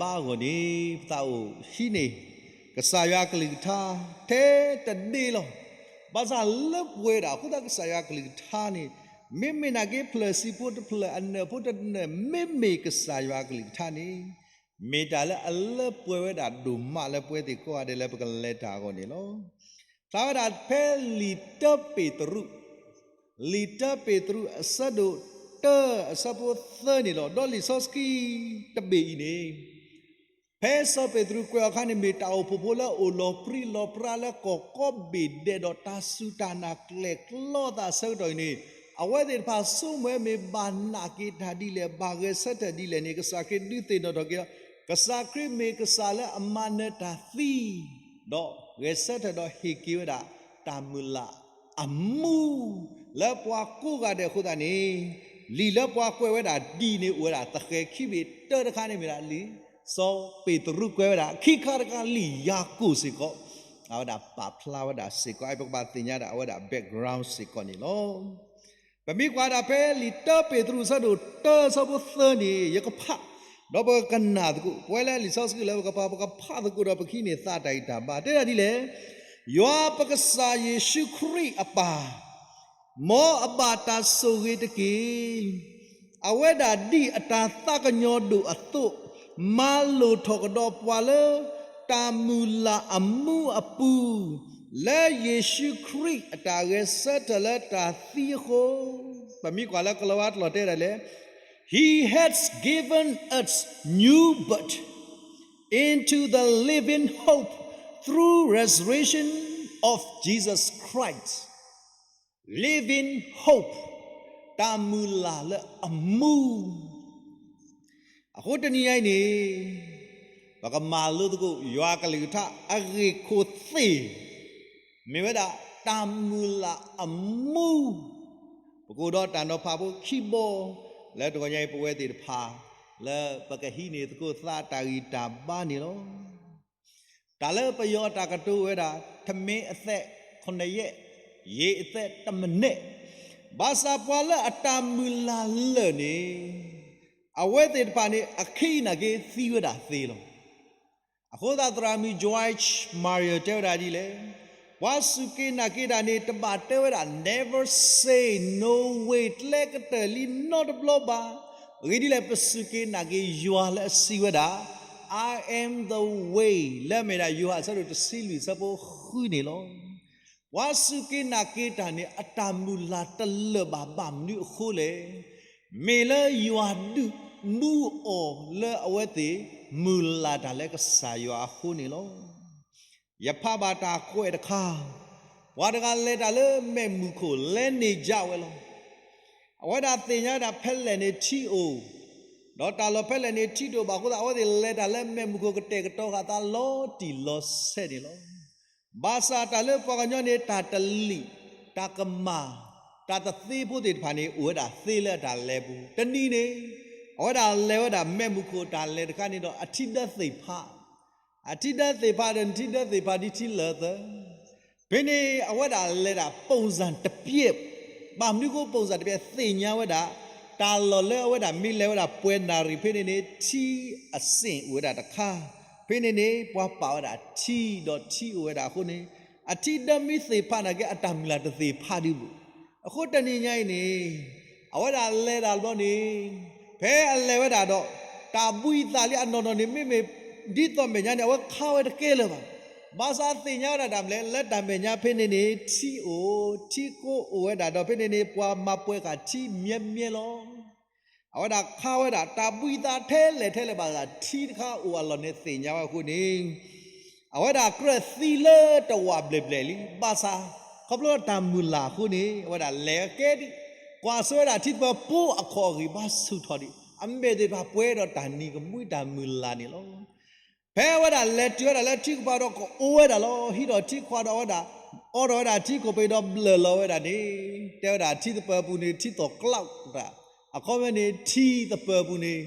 အဂီၢ်န့ၣ် ပသးအိၣ်ဟံးန့ၢ် ကစၢ်ယွၤကလုၢ်ကထါ ထဲတဒ့လီၤ. ဘၣ်ဆၣ်လၢပှဲၤဒၣ်အဃိသတး ကစၢ်ယွၤကလုၢ်ကထါန့ၣ် မ့မ့ၢ်နာ်က့ ဖျၢၣ်စံၣ်ဖိတဖျၢၣ် အနၢၣ်ဖိတနၢၣ် မ့မ့ၢ်ကစၢ်ယွၤကလုၢ်ကထါန့ၣ် မ့ၢ်တၢ်လၢအလၢပှဲၤဝဲဒၣ်ဒိၣ်မးလၢပဝဲသ့ၣ်ကိးဂၤဒဲးလၢပကလဲၤတၢ်အဂီၢ်န့ၣ်လီၤ. ဖျါဝဲဒၣ်ဖဲလံာ်တၢပ့းတရူး, လံာ်တၢပ့းတရူးအဆၢဒိၣ်တၢအဆၢဖိသၢန့ၣ်လီၤ. ဒီးလံာ်စီဆှံတဘ့ၣ်အံၤန့ၣ် ဖဲစီၤပ့းတရူးကွဲးအီၤအခါန့ၣ် မ့ၢ်တၢ်အိၣ်ဖှိၣ်ဖိလၢအိၣ်လီၤပြံလီၤပြါလၢကီၢ်ကိးဘ့ၣ်ဒဲးဒီးတၢ်စူၢ်တၢ်နာ်ကျဲၤကျီသးအဆၢကတီၢ်အံၤန့ၣ် အဝဲသ့ၣ်တဖၣ်ဆိကမိၣ်ဝဲမ့ၢ်ဘၣ်နာ်က့ၤတၢ်ဒ်လဲၣ် ဘၣ်ဂဲၤဆၢထၢၣ်ဒ်လဲၣ်န့ၣ် ကစၢ်ခရံာ်ဒုးသ့ၣ်နီၣ်ထီၣ်က့ၤအီၤ, ကစၢ်ခရံာ်မ့ၢ်ကစၢ်လၢအမၤနၢၤတၢ်သံ ဒီးဂဲၤဆၢထၢၣ်ဒီးဟ့ၣ်က့ၤဝဲဒၣ် တၢ်မုၢ်လၢ်အမူ လၢပှၤကိးဂၤဒဲးအဃိသတးန့ၣ် လံာ်လၢပှၤကွဲးဝဲဒၣ်ဒ်န့ၣ်အိၣ်ဝဲဒၣ်သဃဲၤခံဘ့ၣ် တၢတခါန့ၣ်မ့ၢ်ဒၣ်လံာ် စီၤပ့းတရူးကွဲးဝဲဒၣ် ခံခါတခါလံာ်ယၤကိာ်စ့ၢ်ကီး အဝဲဒၣ်ပာ်ဖျါဝဲဒၣ်စ့ၢ်ကီး အပကဘၣ်သ့ၣ်ညါဒၣ်အဝဲဒၣ် background စ့ၢ်ကီးန့ၣ်လီၤ. ပမ့ၢ်ကွၢ်ဒၣ်ဖဲလံာ်တၢပ့းတရူးအဆၢဒိၣ်တၢအဆၢဖိသၢန့ၣ် ယကဖး ဒီးပကကနၣ်သကိး ပဝဲလၢလံာ်စီဆှံလၢပကပာ် ပကဖးသကိးဒီးပကဟံးန့ၢ်သးတၢ်ဂံၢ်တၢ်ဘါ တဲဒၣ်ဒ်လဲၣ်, ယွၤပကစၢ်ယ့ၣ်ၡူးခရံာ်အပၢ် မ်အဘၣ်တၢ်ဆိၣ်ဂ့ၤတက့ၢ်. အဝဲဒၣ်ဒ်အတၢ်သးကညီၤဒိၣ်အသိး မၤလိာ်ထီၣ်ကဒီးပှၤလၢ တၢ်မုၢ်လၢ်အမူအပူၤ လၢယ့ၣ်ၡူးခရံာ်အတၢ်ဂဲၤဆၢထၢၣ်လၢတၢ်သံအဃိ, ပမ့ၢ်ကွၢ်လၢကလၤဝါကျိာ်တဲဒၣ်လဲၣ်, He has given us new birth into the living hope through resurrection of Jesus Christ. Living hope, တၢ်မုၢ်လၢ်လၢအမူ အဃိတနံၤညါအံၤန့ၣ် ပကမၤလိသကိးယွၤကလုၢ်ကထါအဂ့ၢ်ခိၣ်သ့ၣ် မ့ၢ်ဝဲဒၣ်တၢ်မုၢ်လၢ်အမူ, ပကအိၣ်ဒီးတၢ်နီၤဖးဖိခံဘီ လၢတဂီၤညါအံၤပဝဲသ့ၣ်တဖၣ် လၢပကဟံးန့ၢ်သကိးသးတၢ်ဂံၢ်တၢ်ဘါန့ၣ်လီၤ. တၢ်လၢပယီၤအတၢ်ကတိၤဝဲဒၣ် ထမင်းအသက်ခုနစ်ရက်, ရေအသက်တစ်မနက်, ဘၣ်ဆၣ်ပှၤလၢအတၢ်မုၢ်လၢ်လၢာ်န့ၣ် အဝဲသ့ၣ်တဖၣ်န့ၣ် အခံနာ်က့သံဝဲဒၣ်သ့လီၤ. အဃိသတးသရၣ်မုၣ် Joyce Meyer တဲဝဲဒၣ်ဒ်လဲၣ်, ပှၤစူၢ်က့ၤနာ်က့ၤတၢ်န့ၣ် တဘၣ်တဲဝဲဒၣ် never say no way ကျဲကတၢၢ်လံနီတဘျီဘၣ်. အဂ့ၢ်ဒ်လဲၣ် ပစူၢ်က့ၤနာ်က့ၤယွၤလၢအစံးဝဲဒၣ် I am the way လၢအမ့ၢ်ဒၣ်ယိၤဟၣ်အဆၢဒိၣ်တဆံလွံၢ်အဆၢဖိဃုန့ၣ်လီၤ. ပှၤစူၢ်က့ၤနာ်က့ၤတၢ်န့ၣ် အတၢ်မုၢ်လၢ်တလၢာ်ဘၣ် ဘၣ်မနုၤအဃိလဲၣ်. မ့ၢ်လၢယွၤဒုးမူအီၤလၢအဝဲသ့ၣ်မုၢ်လၢ်တၢ်လၢကစၢ်ယွၤအဃိန့ၣ်လီၤ. ယဖးဘၣ်တၢ်ကွဲးတခါ, ပှၤတဂၤလဲၤတၢ်လၢမဲၢ်မုၢ်ခိၣ် လဲၤန့ၢ်ယါဝဲလီၤ. အဝဲဒၣ်သ့ၣ်ညါဒၣ်ဖဲလဲၣ်န့ၣ်ထံအိၣ်, ဒီးတၢ်လီၢ်ဖဲလဲၣ်န့ၣ်ထံတအိၣ်ဘၣ်အဃိသတး အဝဲသ့ၣ်လဲၤတၢ်လၢမဲၢ်မုၢ်ခိၣ်ကတဲာ်ကတီၤဃာ်သးလီၤတံၢ်လီၤဆဲးန့ၣ်လီၤ. ဘၣ်ဆၣ်တၢ်လၢပှၤကညီန့ၣ် တၢ်တလံာ်, တၢ်ကမၣ်, တၢ်တသ့ဖိသ့ၣ်တဖၣ်န့ၣ် အိၣ်ဝဲဒၣ်သ့လၢအတၢ်လဲၤပူၤ. တနံၤန့ၣ် အဝဲဒၣ်လဲၤဝဲဒၣ်မဲၢ်မုၢ်ခိၣ်တၢ်လဲၤတခါန့ၣ်ဒီး အထံဒၢသ့ၣ်ဖး အထံဒၢသ့ၣ်ဖးဒီးနထံဒၢသ့ၣ်ဖးဒ်ထံလၢာ်သၢ. ဖဲန့ၣ် အဝဲဒၣ်လဲၤဒၣ် ပုံစံတစ်ပြက်, ဘၣ်မနုၤဃိ ပုံစံတစ်ပြက် သ့ၣ်ညါဝဲဒၣ်, တၢ်လီၢ်လၢအဝဲဒၣ်မ့ၢ်လဲၤဝဲဒၣ်ပှဲၤနၣ်ရံၣ်ဖဲန့ၣ်န့ၣ် ထံအစ့ၣ်အိၣ်ဝဲဒၣ်တခါ, ဖဲန့ၣ်န့ၣ် ပှၤပာ်ဝဲဒၣ်ထံဒီးထံအိၣ်ဝဲဒၣ်အဃိန့ၣ် အထံဒၢမ့ၢ်သ့ၣ်ဖးနာ်က့ အတၢ်မုၢ်လၢ်တသ့ၣ်ဖးဒံးဘၣ်. အဃိတနံၤညါအံၤန့ၣ် အဝဲဒၣ်လဲၤဒၣ်တဘျီန့ၣ် ဖဲအလဲၤဝဲဒၣ်ဒီး တၢ်ဘှံးသးလံအနီၢ်နီၢ်န့ၣ် မ့မ့ၢ်ဒ်သိးမဲာ်ညါန့ၣ် အဝဲခါဝဲတကဲလၢၤဘၣ်. ဘၣ်ဆၣ်သ့ၣ်ညါဝဲဒၣ်တၢ်မနုၤလဲၣ်, လၢတၢ်မဲာ်ညါဖဲန့ၣ်န့ၣ် ထံအိၣ်, ထံကိးအိၣ်ဝဲဒၣ်ဒီး ဖဲန့ၣ်န့ၣ် ပှၤမၤပှဲၤဃာ်ထံမံၤမံၤလီၤ. အဝဲဒၣ်ခါဝဲဒၣ် တၢ်ဘှံးသးထဲလဲၣ်ထဲလဲၣ်ဘၣ်ဆၣ် ထံတခါအိၣ်အလီၢ်န့ၣ်သ့ၣ်ညါဝဲအဃိန့ၣ် အဝဲဒၣ်ကြၢးသံလၢတဝာ်ဘျဲၣ်ဘျဲၣ်လံ. ဘၣ်ဆၣ် ခီဖျိတၢ်မုၢ်လၢ်အဃိန့ၣ် အဝဲဒၣ်လဲၤအကဲဒံး, ကွၢ်ဆိဝဲဒၣ်ထံသပၢၤပိာ်အခီၣ်အဂံၢ်ဘါဆူၣ်ထီၣ်ဒံး, အမဲာ်သ့ၣ်တဖၣ်ပှဲၤဒီးတၢ်နံၤကမှံတၢ်မုၢ်လၢ်န့ၣ်လီၤ. ဖဲအဝဲဒၣ်လဲၤတုၤဝဲဒၣ်လၢထံကပၤဒီးကအိးဝဲဒၣ်လီၤ. ဟံးထီၣ်ထံခွးဒီးအဝဲဒၣ် အိးထီၣ်ဝဲဒၣ်ထံခိၣ်ဖဲဒီးဘျၢၣ်လီၤဝဲဒၣ်န့ၣ် တဲဝဲဒၣ်ထံသပၢၤပူၤန့ၣ် ထံသီၣ်ကျးတၢ်, အခီပညီန့ၣ် ထံသပၢၤပူၤန့ၣ် ထံတအိၣ်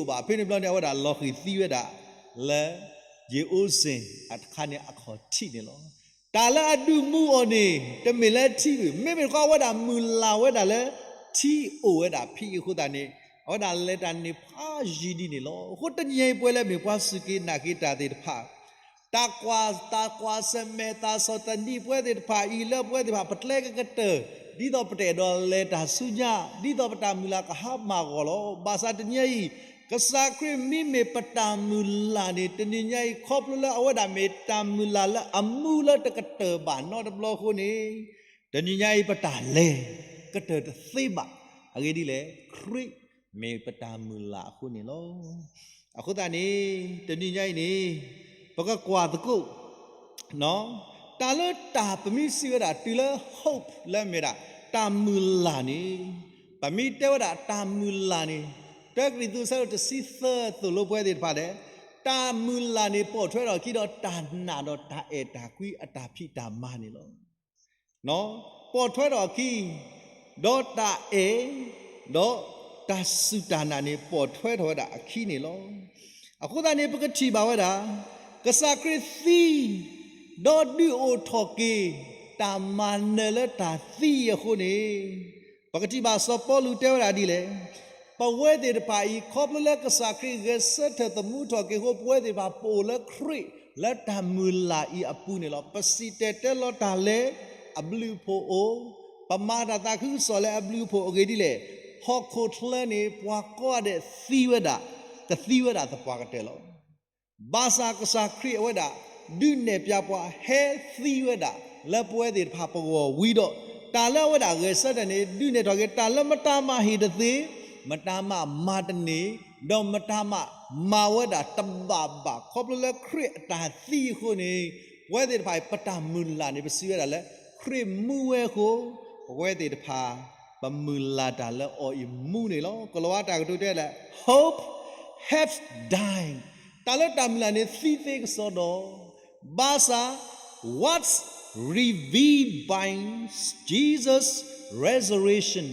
ဘၣ်. ဖဲန့ၣ်ဘျီန့ၣ် အဝဲဒၣ်လီၤဃံၤသံဝဲဒၣ်လၢ ယ့ၣ်အိစ့ၣ်အခါန့ၣ်အခီၣ်ထံးန့ၣ်လီၤ. တၢ်လၢအဒုးမူအီၤန့ၣ် တမ့ၢ်လၢထံဘၣ်, မ့မ့ၢ်တခီအဝဲဒၣ်မုၢ်လၢ်ဝဲဒၣ်လၢ ထံအိၣ်ဝဲဒၣ်ဖဲအံၤအဃိသတးန့ၣ် အဝဲဒၣ်လဲၤတၢ်န့ၣ်ဖးယံာ်ဒ်န့ၣ်လီၤ. အဃိတနံၤညါအံၤ ပဝဲလၢအမ့ၢ်ပှၤစူၢ်က့ၤနာ်က့ၤတၢ်သ့ၣ်တဖၣ်, တၢ်ကွၢ်, တၢ်ကွၢ်ဆၢၣ်မဲာ်သးစီၤတနံၤ ပဝဲသ့ၣ်တဖၣ်အံၤ လၢပဝဲသ့ၣ်တဖၣ် ပကျဲကကတၢၢ်, ဒ်သိးပတအဲၣ်ဒိးလဲၤတၢ်ဆူညါ, ဒ်သိးပတၢ်မုၢ်လၢ်ကဟါမၢ်ဂီၢ်လီၤ. ဘၣ်ဆၣ်တနံၤညါအံၤ ကစၢ်ခရံာ်မ့မ့ၢ်ပတၢ်မုၢ်လၢ်န့ၣ် တနံၤညါအံၤ ခီဖျိလၢအဝဲဒၣ်မ့ၢ်တၢ်မုၢ်လၢ်လၢအမူလၢတကတၢၢ်ဘၣ်နီတဘျီအဃိန့ၣ် တနံၤညါအံၤ ပတၢ်လဲၤကတၢၢ်တသ့ဘၣ်. အဂ့ၢ်ဒ်လဲၣ်, ခရံာ်မ့ၢ်ပတၢ်မုၢ်လၢ်အဃိန့ၣ်လီၤ. အဃိသတးန့ၣ် တနံၤညါအံၤန့ၣ် ပကကွၢ်သကိး တၢ်လၢတၢ်ပမ့ၢ်စံးဝဲဒၣ် တုၤလၢ hope လၢအမ့ၢ်ဒၣ် တၢ်မုၢ်လၢ်န့ၣ်, ပမ့ၢ်တဲဝဲဒၣ်တၢ်မုၢ်လၢ်န့ၣ်, တၢကရံၣ်သူး အဆၢဒိၣ်တဆံသၢ သိၣ်လိပဝဲသ့ၣ်တဖၣ်ဒဲး, တၢ်မုၢ်လၢ်န့ၣ် ပိာ်ထွဲထီၣ်အခံဒီးတၢ်နာ်ဒီးတၢ်အဲၣ်တၢ်ကွံအတၢ်ဖံးတၢ်မၤန့ၣ်လီၤ. ပိာ်ထွဲထီၣ်အခံ ဒီးတၢ်အဲၣ်, ဒီးတၢ်စူၢ်တၢ်နာ်န့ၣ် ပိာ်ထွဲထီၣ်ဝဲဒၣ်အခံန့ၣ်လီၤ. အဃိသတးန့ၣ် ပကထံၣ်ဘၣ်ဝဲဒၣ် ကစၢ်ခရံာ်သံ ဒီးဒုးအိၣ်ထီၣ်က့ၤ တၢ်မၤနၢၤလၢတၢ်သံအံၤအဃိန့ၣ်, ပကထံၣ်ဘၣ်စီၤပီလူးတဲဝဲဒၣ်ဒ်လဲၣ်, ပဝဲသ့ၣ်တဖၣ်အံၤ ခီဖျိလၢကစၢ်ခရံာ်ဂဲၤဆၢထၢၣ်သမူထီၣ်က့ၤအဃိ ပဝဲသ့ၣ်တဖၣ်ပအိၣ်လၢခရံာ်လၢတၢ်မုၢ်လၢ်အံၤအပူၤန့ၣ်လီၤ. ပစံၣ်တဲၤတဲလီၤတၢ်လၢအဘျုးအဖှိၣ်အိၣ်, ပမၤတၢ်သးခုကစီၣ်လၢအဘျုးအဖှိၣ်အဂ့ၢ်ဒ်လဲၣ်, ဟီၣ်ခိၣ်ချၢန့ၣ် ပှၤကိးဂၤဒဲးသံဝဲဒၣ်, ကသံဝဲဒၣ်သပှၢ်ကတၢၢ်လီၤ. ဘၣ်ဆၣ်ကစၢ်ခရံာ်အဝဲဒၣ် ဒုးနဲၣ်ပျးပှၤဟဲသံဝဲဒၣ် လၢပဝဲသ့ၣ်တဖၣ်ပဂီၢ်ဝံၤဒီး တၢ်လၢအဝဲဒၣ်ဂဲၤဆၢထၢၣ်န့ၣ် ဒုးနဲၣ်ထီၣ်က့ၤ တၢ်လၢမတၤမၤဟ့ၣ်တသ့, မတၤမၤမၤတန့ၢ်, ဒီးမတၤမၤမၤဝဲဒၣ်တဘၣ်ဘၣ် ခီဖျိလၢခရံာ်အတၢ်သံအဃိန့ၣ်, ပဝဲသ့ၣ်တဖၣ်အံၤ ပတၢ်မုၢ်လၢ်န့ၣ် ပစံးဝဲဒၣ်လၢ ခရံာ်မူဝဲအဃိ, ပဝဲသ့ၣ်တဖၣ် ပမုၢ်လၢ်တၢ်လၢအီၤအံၤမူန့ၣ်လီၤ. ကလီၤဝါတၢ်ကတိၤတဲလၢ hope has died, တၢ်လၢတၢ်မုၢ်လၢ်န့ၣ်သံသ့ကစီဒီ, ဘၣ်ဆၣ် was revived by Jesus resurrection,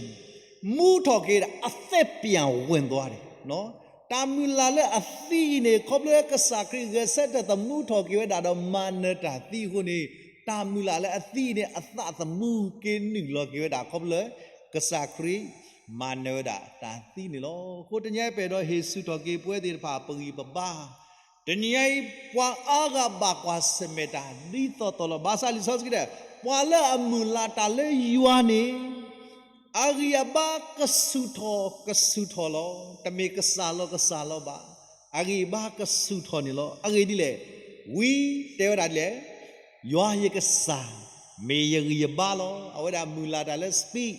မူထီၣ်က့ၤဒၣ် အသက်ပြန်ဝင်သွားတယ်. တၢ်မုၢ်လၢ်လၢအသံအံၤန့ၣ် ခီဖျိလၢကစၢ်ခရံာ်ဂဲၤဆၢထၢၣ်သမူထီၣ်က့ၤဝဲဒၣ်ဒီးမၤနၢၤတၢ်သံအဃိန့ၣ်, တၢ်မုၢ်လၢ်လၢအသံအံၤန့ၣ် အသးသမူက့ၤနုာ်လီၤက့ၤဝဲဒၣ် ခီဖျိလၢ ကစၢ်ခရံာ်မၤနၢၤဝဲဒၣ်တၢ်သံန့ၣ်လီၤ. အဃိတနံၤအံၤ ပအဲၣ်ဒိးဟ့ၣ်ဆူၣ်ထီၣ်က့ၤပဝဲသ့ၣ်တဖၣ်ပဂံၢ်ပဘါ, တနံၤအံၤ ပှၤအါဂၤဘၣ်ကွၢ်ဆၢၣ်မဲာ်တၢ်ဒ်သိးသိးလီၤ. ဘၣ်ဆၣ်လံာ်စီဆှံတဲ ပှၤလၢအမုၢ်လၢ်တၢ်လၢယွၤန့ၣ် အဂံၢ်အဘါကဆူၣ်ထီၣ်ကဆူၣ်ထီၣ်လီၤ. တမ့ၢ်ကစၢ်လီၤကစၢ်လီၤဘၣ်. အဂံၢ်အဘါကဆူၣ်ထီၣ်န့ၣ်လီၤ. အဂ့ၢ်ဒ်လဲၣ်, ဝံတဲဝဲဒၣ်ဒ်လဲၣ်, ယွၤယကစၢ် မ့ၢ်ယဂံၢ်ယဘါလီၤ. အဝဲဒၣ်မုၢ်လၢ်တၢ်လၢ speak,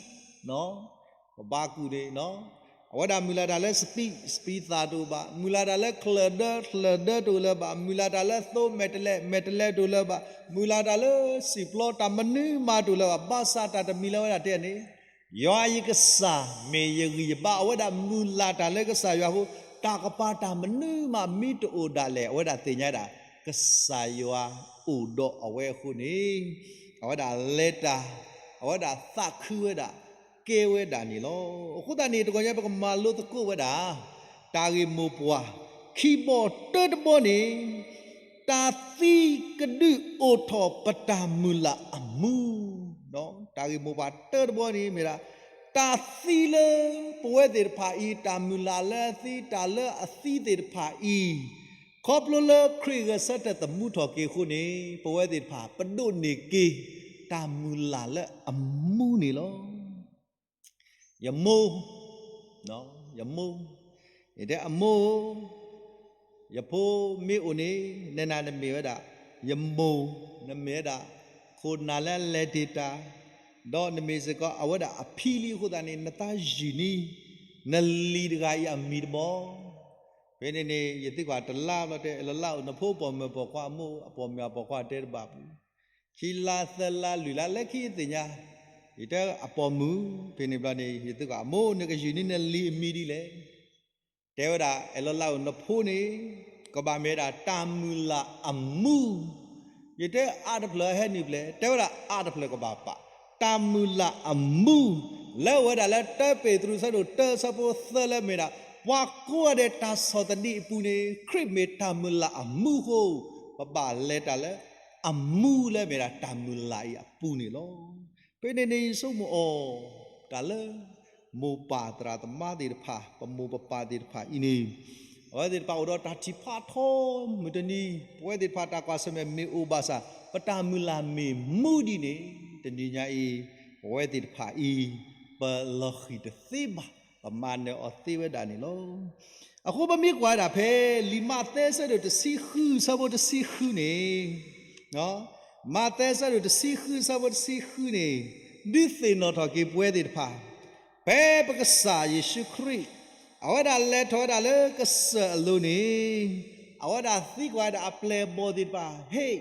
ပဘါကူၣ်န့ၣ်, အဝဲဒၣ်မုၢ်လၢ်တၢ်လၢ speak, speak သးတအိၣ်ဘၣ်. မုၢ်လၢ်တၢ်လၢချၢၣ်ဒၢ, ချၢၣ်ဒၢတအိၣ်လၢၤဘၣ်. မုၢ်လၢ်တၢ်လၢသိမဲာ်တဲးလဲး, မဲာ်တဲးလဲးတအိၣ်လၢၤဘၣ်. မုၢ်လၢ်တၢ်လၢစံာ်ပျီ တၢ်မနုၤမးတအိၣ်လၢၤဘၣ်. ဘၣ်ဆၣ်တၢ်တမံၤလၢအဝဲဒၣ်တဲန့ၣ်, ယွၤယကစၢ် မ့ၢ်ယဂံၢ်ယဘါ. အဝဲဒၣ်မုၢ်လၢ်တၢ်လၢကစၢ်ယွၤအဃိ, တၢ်ကပၤတၢ်မနုၤမးမ့ၢ်တအိၣ်ဒၣ်လဲာ် အဝဲဒၣ်သ့ၣ်ညါဒၣ် ကစၢ်ယွၤအိၣ်ဒီးအဝဲအဃိန့ၣ်, အဝဲဒၣ်လဲၤတၢ်, အဝဲဒၣ်သးခုဝဲဒၣ်, ကဲဝဲဒၣ်န့ၣ်လီၤ. အဃိသတးန့ၣ် တဂီၤညါ ပကမၤလိသကိးဝဲဒၣ် တၢ်ဂ့ၢ်မိၢ်ပှၢ် ခံဘီတၢတဘီန့ၣ်, တၢ်သံကဒုးအိၣ်ထီၣ်ပတၢ်မုၢ်လၢ်အမူ, တၢ်ဂ့ၢ်မိၢ်ပှၢ်တၢတဘီန့ၣ်မ့ၢ်ဒၣ် တၢ်သံလၢပဝဲသ့ၣ်တဖၣ်အံၤ တၢ်မုၢ်လၢ်လၢအသံ တၢ်လၢအသံသ့ၣ်တဖၣ်အံၤ, ခီဖျိလၢခရံာ်ဂဲၤဆၢထၢၣ်သမူထီၣ်က့ၤအဃိန့ၣ် ပဝဲသ့ၣ်တဖၣ် ပဒိးန့ၢ်က့ၤ တၢ်မုၢ်လၢ်လၢအမူန့ၣ်လီၤ. ယမိၢ်, ယမိၢ်, ယတဲအမိၢ်, ယဖိမ့ၢ်အိၣ်န့ၣ် နနၤနမ့ၢ်ဝဲဒၣ် ယမိၢ်, နမ့ၢ်ဝဲဒၣ် ခိၣ်နၢ်လၢအလဲၤတ့ၢ်တၢ်, ဒီးနမ့ၢ်စ့ၢ်ကီး အဝဲဒၣ်အဖံလံအဃိသတးန့ၣ် နသးယုၢ်န့ၢ် နလံၤတဂၤအံၤအမံၤတဘီ. ဖဲန့ၣ်န့ၣ် ယသံကွၢ်တလါဘျီတဲ လၢလါအိၣ်နဖိပိာ်မုၣ်ပိာ်ခွါအမိၢ် အပိာ်မုၣ်အပိာ်ခွါတဲတဘၣ်ပူၤ ခံလါသၢလါလွံၢ်လါလၢခံသ့ၣ်ညါ, ယတဲအပိာ်မုၣ်, ဖဲန့ၣ်ဘျီန့ၣ် ယသံကွၢ်အမိၢ် နကယုၢ်န့ၢ်နလံၤအမံၤဒ်လဲၣ်. တဲဝဲဒၣ် အဲၣ်လီၤလါအိၣ်နဖိန့ၣ် ကဘၣ်မ့ၢ်ဝဲဒၣ်တၢ်မုၢ်လၢ်အမူ. ယတဲအါတဖျၢၣ်ဟဲနုာ်ဖျဲး, တဲဝဲဒၣ်အါတဖျၢၣ်ကဘၣ်ပာ်, တၢ်မုၢ်လၢ်အမူ လၢအဝဲဒၣ်လၢတၢပ့းတရူးဆၢဒိၣ်တၢဆၢဖိသၢလၢမ့ၢ်ဒၣ် ပှၤကိးဂၤဒဲးတၢ်ဆီၣ်သနံးအပူၤန့ၣ် ခရံာ်မ့ၢ်တၢ်မုၢ်လၢ်အမူအဃိ, ပဘၣ်လဲၤတၢ်လၢအမူလၢမ့ၢ်ဒၣ်တၢ်မုၢ်လၢ်အံၤအပူၤန့ၣ်လီၤ. ဖဲန့ၣ်န့ၣ်ယဆိကမိၣ်အီၤ တၢ်လၢ မိၢ်ပၢ်သရၣ်သမါသ့ၣ်တဖၣ် ပမိၢ်ပပၢ်သ့ၣ်တဖၣ်အံၤန့ၣ် အဝဲသ့ၣ်တဖၣ်အိၣ်ဒီးတၢ်ထံၣ်ဖးထီ မုၢ်တနံၤ ပဝဲသ့ၣ်တဖၣ်တၢ်ကွၢ်ဆၢၣ်မဲာ်မ့ၢ်အိၣ်ဘၣ်ဆၣ် ပတၢ်မုၢ်လၢ်မ့ၢ်မူဒ်န့ၣ် တနံၤညါအံၤ ပဝဲသ့ၣ်တဖၣ်အံၤ ပလီၤဃံၤတသ့ဘၣ် ပမၤနၢၤအီၤသ့ဝဲဒၣ်န့ၣ်လီၤ. အဃိပမ့ၢ်ကွၢ်ဝဲဒၣ်ဖဲ လံာ်မးသဲဆၢဒိၣ်တဆံဃုဆၢဖိတဆံဃုန့ၣ် မးသဲဆၢဒိၣ်တဆံဃုဆၢဖိတဆံဃုန့ၣ် ဒုးသ့ၣ်နီၣ်ထီၣ်က့ၤပဝဲသ့ၣ်တဖၣ် ဖဲပကစၢ်ယ့ၣ်ၡူးခရံာ် အဝဲဒၣ်လဲၤထီၣ်ဝဲဒၣ်လၢကစၢၢ်အလိၤန့ၣ် အဝဲဒၣ်သံကွၢ်ဝဲဒၣ်အပျဲၢ်အဘီၣ်သ့ၣ်တဖၣ် ဟ့ၣ်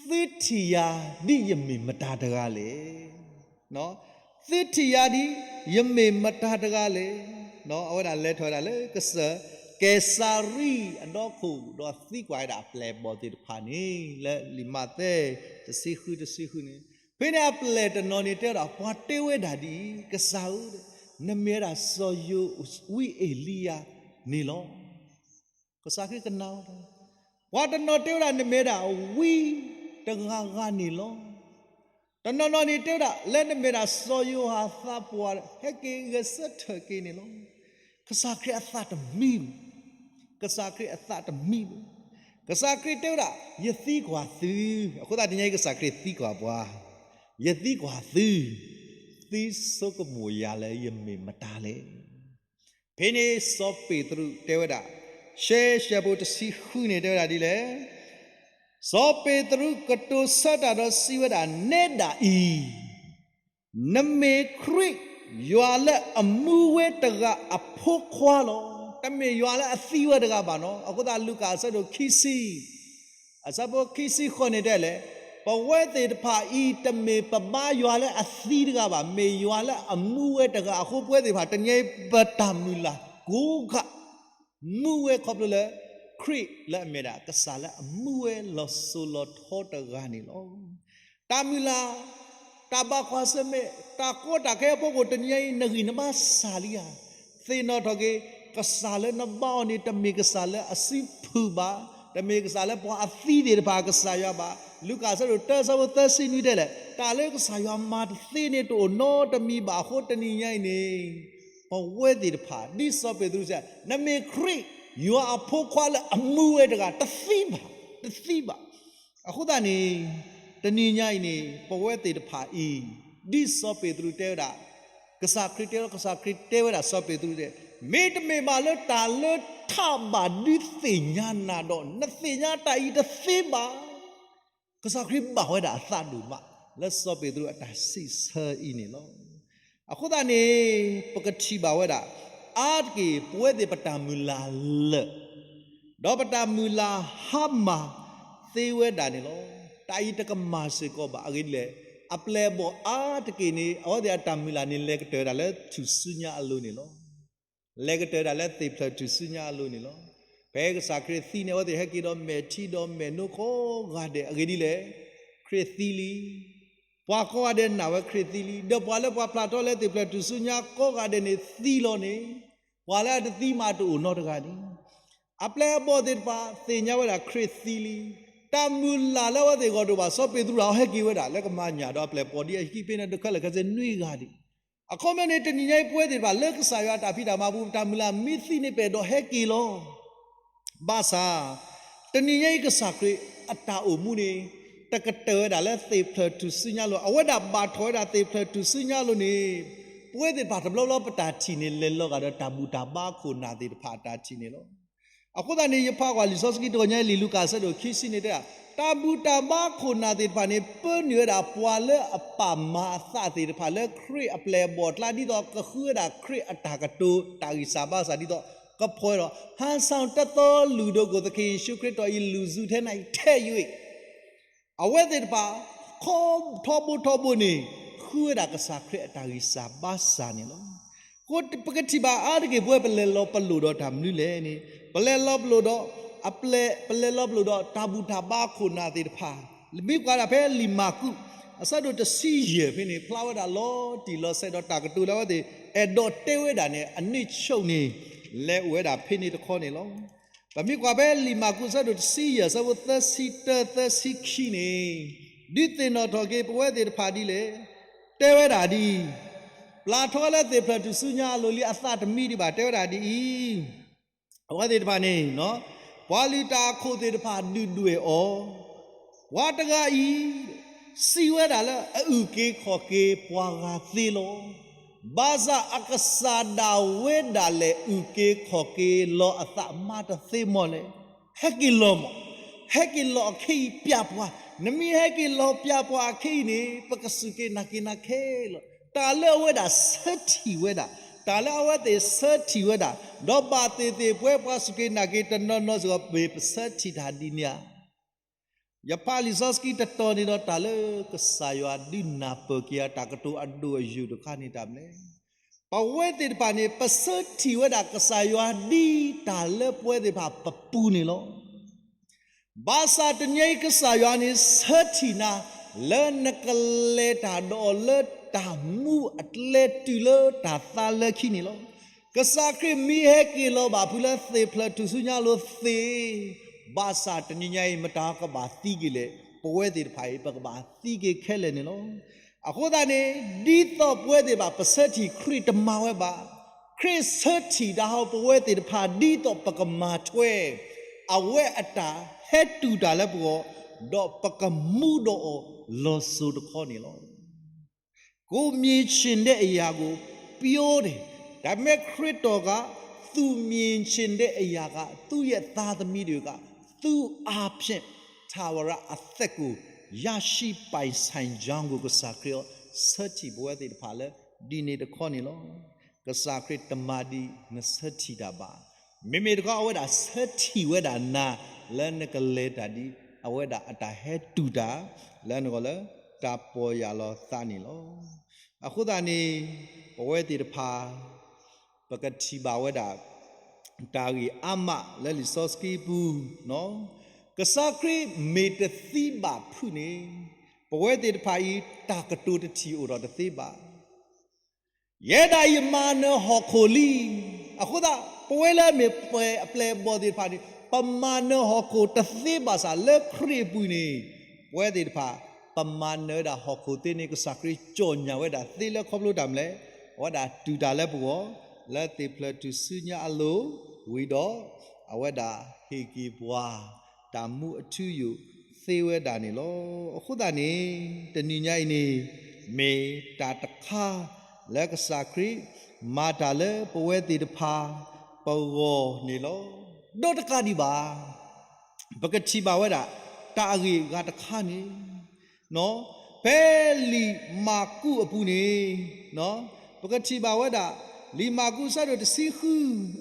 သုထံၣ်ယၤဒ်ယမ့ၢ်မတၤတဂၤလဲၣ်. သုထံၣ်ယၤဒ်ယမ့ၢ်မတၤတဂၤလဲၣ်. အဝဲဒၣ်လဲၤထီၣ်ဝဲဒၣ်လၢကစၢၢ် ကဲစၤရံအဒီခိၣ် ဒီးသံကွၢ်ဝဲဒၣ်အပျဲၢ်အဘီၣ်သ့ၣ်တဖၣ်န့ၣ် လၢလံာ်မးသဲ တဆံဃုတဆံဃုန့ၣ် ဖဲန့ၣ်အပျဲၢ်တနီၤန့ၣ်တဲဝဲဒၣ် ပှၤတဲဝဲဒၣ်ဒ်အံၤ ကစၢ်ဧၢ, နမ့ၢ်ဝဲဒၣ်စီၤယိၤဝံအ့လံယၤန့ၣ်လီၤ. ကစၢ်ခရံာ်ကနၣ်ဝဲဒၣ်, ပှၤတနီၤတဲဝဲဒၣ် နမ့ၢ်ဝဲဒၣ်ဝံတဂၤဂၤန့ၣ်လီၤ. တနီၤနီၤန့ၣ်တဲဝဲဒၣ် လၢနမ့ၢ်ဒၣ်စီၤယိၤဟၣ်သးပှၢ် ဟဲက့ၤဂဲၤဆၢထၢၣ်က့ၤန့ၣ်လီၤ. ကစၢ်ခရံာ်အသးတမံဘၣ်. ကစၢ်ခရံာ်အသးတမံဘၣ်. ကစၢ်ခရံာ်တဲဝဲဒၣ် ယသံကွၢ်သု, အဃိသတးတနံၤအံၤကစၢ်ခရံာ်သံကွၢ်ပှၤ, ယသံကွၢ်သု, သုဆိကမိၣ်ယၤလၢယမ့ၢ်မတၤလဲၣ်. ဖဲန့ၣ်စီၤပ့းတရူးတဲဝဲဒၣ်, ရှဲရှဲဖိတဆံဃုန့ၣ်တဲဝဲဒၣ်ဒ်လဲၣ်, စီၤပ့းတရူးကတိၤဆၢတၢ်ဒီးစံးဝဲဒၣ်, နဲဒၣ်အံၤ နမ့ၢ်ခရံာ် ယွၤလၢအမူဝဲတဂၤအဖိခွါလီၤ. တမ့ၢ်ယွၤလၢအသံဝဲတဂၤဘၣ်နီၤ. အဃိသတးလူၤကၣ်အဆၢဒိၣ်ခံဆံ အဆၢဖိခံဆံဃိးန့ၣ်တဲလဲၣ်, ပဝဲသ့ၣ်တဖၣ်အံၤ တမ့ၢ်ပဘါယွၤလၢအသံတဂၤဘၣ်, မ့ၢ်ယွၤလၢအမူဝဲတဂၤအဃိ ပဝဲသ့ၣ်တဖၣ်တနံၤအံၤ ပတၢ်မုၢ်လၢ်ကိးဂၤ မူဝဲခီဖျိလၢ ခရံာ်လၢအမ့ၢ်ဒၣ်ကစၢ်လၢအမူဝဲလီၤစိၤလီၤထီတဂၤန့ၣ်လီၤ. တၢ်မုၢ်လၢ်, တၢ်ဘၣ်ကွၢ်ဆၢၣ်မဲာ်, တၢ်ကီတၢ်ခဲအဖီခိၣ်တနံၤအံၤ နဂံၢ်နဘါစှၤလံဧါ. သ့ၣ်နီၣ်ထီၣ်က့ၤ, ကစၢ်လၢနဘါအီၤန့ၣ် တမ့ၢ်ကစၢ်လၢအစုဖုၣ်ဘၣ်, တမ့ၢ်ကစၢ်လၢပှၤအသံသ့ၣ်တဖၣ်အကစၢ်ယွၤဘၣ်. လူၤကၣ်အဆၢဒိၣ်တၢ အဆၢဖိသၢဆံနွံတဲလဲၣ်, တၢ်လၢကစၢ်ယွၤမၤတသ့န့ၣ် တအိၣ်နီတမံၤဘၣ်အဃိ တနံၤညါအံၤန့ၣ် ပဝဲသ့ၣ်တဖၣ် ဒ်စီၤပ့းတရူးစံး, နမ့ၢ်ခရံာ် ယွၤအဖိခွါလၢအမူဝဲတဂၤ တသံဘၣ်, တသံဘၣ်. အဃိသတးန့ၣ် တနံၤညါအံၤန့ၣ် ပဝဲသ့ၣ်တဖၣ်အံၤ ဒ်စီၤပ့းတရူးတဲဝဲဒၣ်, ကစၢ်ခရံာ်တဲဝဲ, ကစၢ်ခရံာ်တဲဝဲဒၣ်စီၤပ့းတရူးတဲ, မ့တမ့ၢ်ဘၣ်လၢတၢ်လၢထးဘၣ်ဒုးသ့ၣ်ညါနၤဒီး နသ့ၣ်ညါတၢ်အံၤတသ့ဘၣ်. ကစၢ်ခရံာ်ဘၣ်ဝဲဒၣ်အသးဒိၣ်မး လၢစီၤပ့းတရူးအတၢ်စံးဆၢအံၤန့ၣ်လီၤ. အဃိသတးန့ၣ် ပကထံၣ်ဘၣ်ဝဲဒၣ် အါတက့ၢ် ပဝဲသ့ၣ်ပတၢ်မုၢ်လၢ်လၢာ် ဒီးပတၢ်မုၢ်လၢ်ဟါမၢ်သ့ဝဲဒၣ်န့ၣ်လီၤ. တၢ်အံၤတကမၣ်စ့ၢ်ကီးဘၣ်. အဂ့ၢ်ဒ်လဲၣ်, အပျဲၢ်အဘီၣ်အါတက့ၢ်န့ၣ် အဝဲသ့ၣ်အတၢ်မုၢ်လၢ်န့ၣ် လဲၤကတၢၢ်ဝဲဒၣ်လၢထူၣ်စုညါအလိၤန့ၣ်လီၤ. လဲၤကတၢၢ်ဝဲဒၣ်လၢသ့ၣ်ဖျၢၣ်ထူၣ်စုညါအလိၤန့ၣ်လီၤ. ဖဲကစၢ်ခရံာ်သံန့ၣ် အဝဲသ့ၣ်ဟဲက့ၤဒီးမဲာ်ထံဒီးမဲာ်နိကိးဂၤဒဲး. အဂ့ၢ်ဒ်လဲၣ်, ခရံာ်သံလံ. ပှၤကိးဂၤဒဲးနာ်ဝဲခရံာ်သံလံ. ဒီးပှၤလၢပှၤဖျါထီၣ်လၢသ့ၣ်ဖျၢၣ်ထူၣ်စုညါကိးဂၤဒဲးန့ၣ်သံလီၤန့ၣ်, ပှၤလၢအတသံမးတအိၣ်နီတဂၤန့ၣ် အပျဲၢ်အဘီၣ်သ့ၣ်တဖၣ်သ့ၣ်ညါဝဲဒၣ်ခရံာ်သံလံ. တၢ်မုၢ်လၢ်လၢအဝဲသ့ၣ်ဂီၢ်တအိၣ်ဘၣ်. စီၤပ့းတရူးအဟဲက့ၤဝဲဒၣ် လၢကမၤညၣ်ဒီးအပျဲၢ်အဘီၣ်ဒ်အဟံးဖဲန့ၣ် တခၢၣ်လၢာ်ခဲဆ့နွံဂၤဒံး. အခီပညီန့ၣ် တနံၤညါအံၤပဝဲသ့ၣ်တဖၣ် လၢကစၢ်ယွၤအတၢ်ဖံးတၢ်မၤပူၤ ပတၢ်မုၢ်လၢ်မ့ၢ်သံန့ၣ် ပအဲၣ်ဒိးဟဲက့ၤလီၤ. ဘၣ်ဆၣ် တနံၤညါအံၤကစၢ်ခရံာ်အတၢ်အိၣ်မူန့ၣ် တကတၢၢ်ဝဲဒၣ်လၢသ့ၣ်ဖျၢၣ်ထူၣ်စုညါလိၤ. အဝဲဒၣ်ဘၣ်ထီၣ်ဝဲဒၣ်သ့ၣ်ဖျၢၣ်ထူၣ်စုညါလိၤန့ၣ် ပဝဲသ့ၣ်တဖၣ်တဘျီဘျီပတၢ်ထံၣ်န့ၣ် လဲၤလီၤဂာ်ဒီးတၢ်ဘူၣ်တၢ်ဘါခိၣ်နၢ်သ့ၣ်တဖၣ်အတၢ်ထံၣ်န့ၣ်လီၤ. အဃိသတးန့ၣ် ယဖးကွၢ်လံာ်စီဆှံတဂီၤညါ လံာ်လူၤကၣ်အဆၢဒိၣ်ခံဆံန့ၣ်တဲဒၣ်, တၢ်ဘူၣ်တၢ်ဘါခိၣ်နၢ်သ့ၣ်တဖၣ်န့ၣ် ပၢနုာ်ဝဲဒၣ်ပှၤလၢအပာ်မၤအသးသ့ၣ်တဖၣ်လၢခရံာ်အပျဲၢ်အဘီၣ်အကျါ ဒ်သိးကဃုဝဲဒၣ်ခရံာ်အတၢ်ကတိၤတၢ်ဂံၢ်စၢ်ဘါစၢ် ဒ်သိးကဖီဝဲဒီး ဟန်ဆောင်တသီ လုၢ်ဒိၣ်ခိၣ်သခင်ယေရှုခရစ်တော်၏ လူစုထဲ၌ ထည့်၍ အဝဲသ့ၣ်တဖၣ် ထီဘိထီဘိန့ၣ် ဃုဝဲဒၣ်ကစၢ်ခရံာ်အတၢ်ဂံၢ်စၢ်ဘါစၢ်န့ၣ်လီၤ. ပကထံၣ်ဘၣ်အါတက့ၢ် ပဝဲပလဲၤလီၤပလိာ်ဒီးတၢ်မနုၤလဲၣ်န့ၣ်, ပလဲၤလီၤပလိာ်ဒီး အပျဲၢ်, ပလဲၤလီၤပလိာ်ဒီးတၢ်ဘူၣ်တၢ်ဘါခိၣ်နၢ်သ့ၣ်တဖၣ်, မ့ၢ်ကွၢ်ဒၣ်ဖဲလံာ်မၢ်ကူး အဆၢဒိၣ်တဆံယဲၢ်ဖဲန့ၣ် ဖျါဝဲဒၣ်လီၤတံၢ်လီၤဆဲးဒီးတၢ်ကတိၤလၢအဝဲသ့ၣ် အဲၣ်ဒိးတဲဝဲဒၣ်န့ၣ် အနံၣ်ဆိၣ်န့ၣ် လဲၤအိၣ်ဝဲဒၣ်ဖဲန့ၣ်တခီန့ၣ်လီၤ. ပမ့ၢ်ကွၢ်ဖဲလံာ်မၢ်ကူးအဆၢဒိၣ်တဆံယဲၢ် အဆၢဖိသၢဆံတၢ သၢဆံခံန့ၣ်, ဒုးသ့ၣ်နီၣ်ထီၣ်က့ၤပဝဲသ့ၣ်တဖၣ်ဒ်လဲၣ်, တဲဝဲဒၣ်ဒ်အံၤ, ပျၢ်ထီၣ်လၢသ့ၣ်ဖျၢၣ်ထူၣ်စုညါအလိၤလံအသးတမံဒံးဘၣ် တဲဝဲဒၣ်ဒ်အံၤ, အဝဲသ့ၣ်တဖၣ်န့ၣ်, ပှၤလုၢ်တၢ်အခိၣ်သ့ၣ်တဖၣ်ဒုၣ်ဒွဲၣ်အီၤ, ပှၤတဂၤအံၤ စံးဝဲဒၣ်လၢအအုၣ်က့ၤခီၣ်က့ၤပှၤဂၤသ့လီၤ. ဘၣ်ဆၣ်အကစၢ်ဒၣ်ဝဲဒၣ်လဲာ်အုၣ်က့ၤခီၣ်က့ၤလီၤအသးမးတသ့မီၢ်လဲၣ်. ဟဲက့ၤလီၤမး, ဟဲက့ၤလီၤအခဲအံၤပျၢ်ပှၤ, နမ့ၢ်ဟဲက့ၤလီၤပျၢ်ပှၤအခဲအံၤန့ၣ် ပကစူၢ်က့ၤနာ်က့ၤနၤခဲလၢာ်. တၢ်လၢအဝဲဒၣ်ဆၢထံၣ်ဝဲဒၣ်, တၢ်လၢအဝဲသ့ၣ်ဆၢထံၣ်ဝဲဒၣ်, ဒီးဘၣ်သ့ၣ်သ့ၣ်ပဝဲပှၤစူၢ်က့ၤနာ်က့ၤတနီၤနီၤစ့ၢ်ကီး မ့ၢ်ပဆၢထံၣ်တၢ်ဒ်န့ၣ်ဧါ. ယဖးလံာ်စီဆှံတတီၤန့ၣ်ဒီး တၢ်လၢကစၢ်ယွၤဒုးနၢ်ပၢၢ်က့ၤအတၢ်ကတိၤအဒိၣ်အယိာ်တခါန့ၣ်တၢ်မနုၤလဲၣ်. ပဝဲသ့ၣ်တဖၣ်န့ၣ် ပဆၢထံၣ်ဝဲဒၣ်ကစၢ်ယွၤဒ်တၢ်လၢပဝဲသ့ၣ်တဖၣ်ပပူၤန့ၣ်လီၤ. ဘၣ်ဆၣ်တနံၤအံၤကစၢ်ယွၤန့ၣ်ဆၢထံၣ်နၤ လၢနကလဲၤတၢ်ဒီးအီၤလၢတၢ်မူအကျဲတုၤလၢတၢ်သါလၢခံန့ၣ်လီၤ. ကစၢ်ခရံာ်မ့ၢ်ဟဲက့ၤလီၤဘၣ်ဖုလၢသ့ၣ်ဖျၢၣ်ထူၣ်စုညါအလိၤသ့, ဘၣ်ဆၣ်တနံၤညါအံၤ မတၤကဘၣ်သံက့ၤလဲၣ်, ပဝဲသ့ၣ်တဖၣ်အံၤ ပကဘၣ်သံက့ၤခဲလၢာ်န့ၣ်လီၤ. အဃိသတးန့ၣ် ဒ်သိးပဝဲသ့ၣ်တဖၣ်ပဆၢထံၣ်ခရံာ်တမၤဝဲဘၣ်, ခရံာ်ဆၢထံၣ်တၢ်ဟီပဝဲသ့ၣ်တဖၣ် ဒ်သိးပကမၤထွဲ အဝဲအတၢ်ဟဲတူၢ်တၢ်လၢပဂီၢ်, ဒီးပကမူဒီးအီၤလီၤစိၤတခီန့ၣ်လီၤ. ကိုမြင်ခြင်းတဲ့အရာကို ပြောတယ်, ဒါပေမဲ့ ခရစ်တော်က သူမြင်ခြင်းတဲ့အရာက သူ့ရဲ့သားသမီးတွေက သူ့အားဖြင့် ထာဝရအသက်ကို ရရှိပိုင်ဆိုင်ကြောင်းကို ကစၢ်ခရစ်အံၤ ဆၢထံၣ်ပဝဲသ့ၣ်တဖၣ်လၢ ဒ်န့ၣ်တခီန့ၣ်လီၤ. ကစၢ်ခရံာ်တမၤဒ်နဆၢထံၣ်တၢ်ဘၣ်. မ့မ့ၢ်တခီ အဝဲဒၣ်ဆၢထံၣ်ဝဲဒၣ်နၤ လၢနကလဲၤတၢ်ဒ် အဝဲဒၣ်အတၢ်ဟဲတူၢ်တၢ် လၢနဂီၢ်လၢ တၢ်ပီၢ်ယၢ်လီၤသးန့ၣ်လီၤ. အဃိသတးန့ၣ် ပဝဲသ့ၣ်တဖၣ် ပကထံၣ်ဘၣ်ဝဲဒၣ် တၢ်ဂ့ၢ်အါမးလၢလံာ်စီဆှံပူၤ, ကစၢ်ခရံာ်မ့ၢ်တသံဘၣ်ဖုးန့ၣ် ပဝဲသ့ၣ်တဖၣ်အံၤ တၢ်ကတိၤတထံၣ်အိၣ်ဒီးတသ့ဘၣ်. ယဲဒၣ်အံၤမၤနၢၤဟီၣ်ခိၣ်လံ. အဃိသတး ပဝဲလၢအမ့ၢ်ပှၤအပျဲၢ်အဘီၣ်သ့ၣ်တဖၣ်န့ၣ် ပမၤနၢၤဟီၣ်ခိၣ်တသ့ဘၣ်ဆၣ် လၢခရံာ်အပူၤန့ၣ် ပဝဲသ့ၣ်တဖၣ် ပမၤနၢၤဝဲဒၣ်ဟီၣ်ခိၣ်သ့န့ၣ် ကစၢ်ခရံာ်ကၠီၣ်ညါဝဲဒၣ်သ့လၢခီဖျိတၢ်မနုၤလဲၣ်, အဝဲဒၣ်တူၢ်တၢ်လၢပဂီၢ် လၢသ့ၣ်ဖျၢၣ်ထူၣ်စုညါအလိၤဝံၤဒီး အဝဲဒၣ်ဟ့ၣ်က့ၤပှၤ တၢ်မူအထူအယိာ်သ့ဝဲဒၣ်န့ၣ်လီၤ. အဃိသတးန့ၣ် တနံၤညါအံၤန့ၣ် မ့ၢ်တၢ်တခါလၢကစၢ်ခရံာ် မၤတၢ်လၢပဝဲသ့ၣ်တဖၣ် ပဂီၢ်န့ၣ်လီၤ. ဒီးတကးဒံးဘၣ် ပကထံၣ်ဘၣ်ဝဲဒၣ် တၢ်အဂ့ၢ်အဂၤတခါန့ၣ် ဖဲလံာ်မၢ်ကူးအပူၤန့ၣ် ပကထံၣ်ဘၣ်ဝဲဒၣ် လံာ်မၢ်ကူးအဆၢဒိၣ်တဆံဃု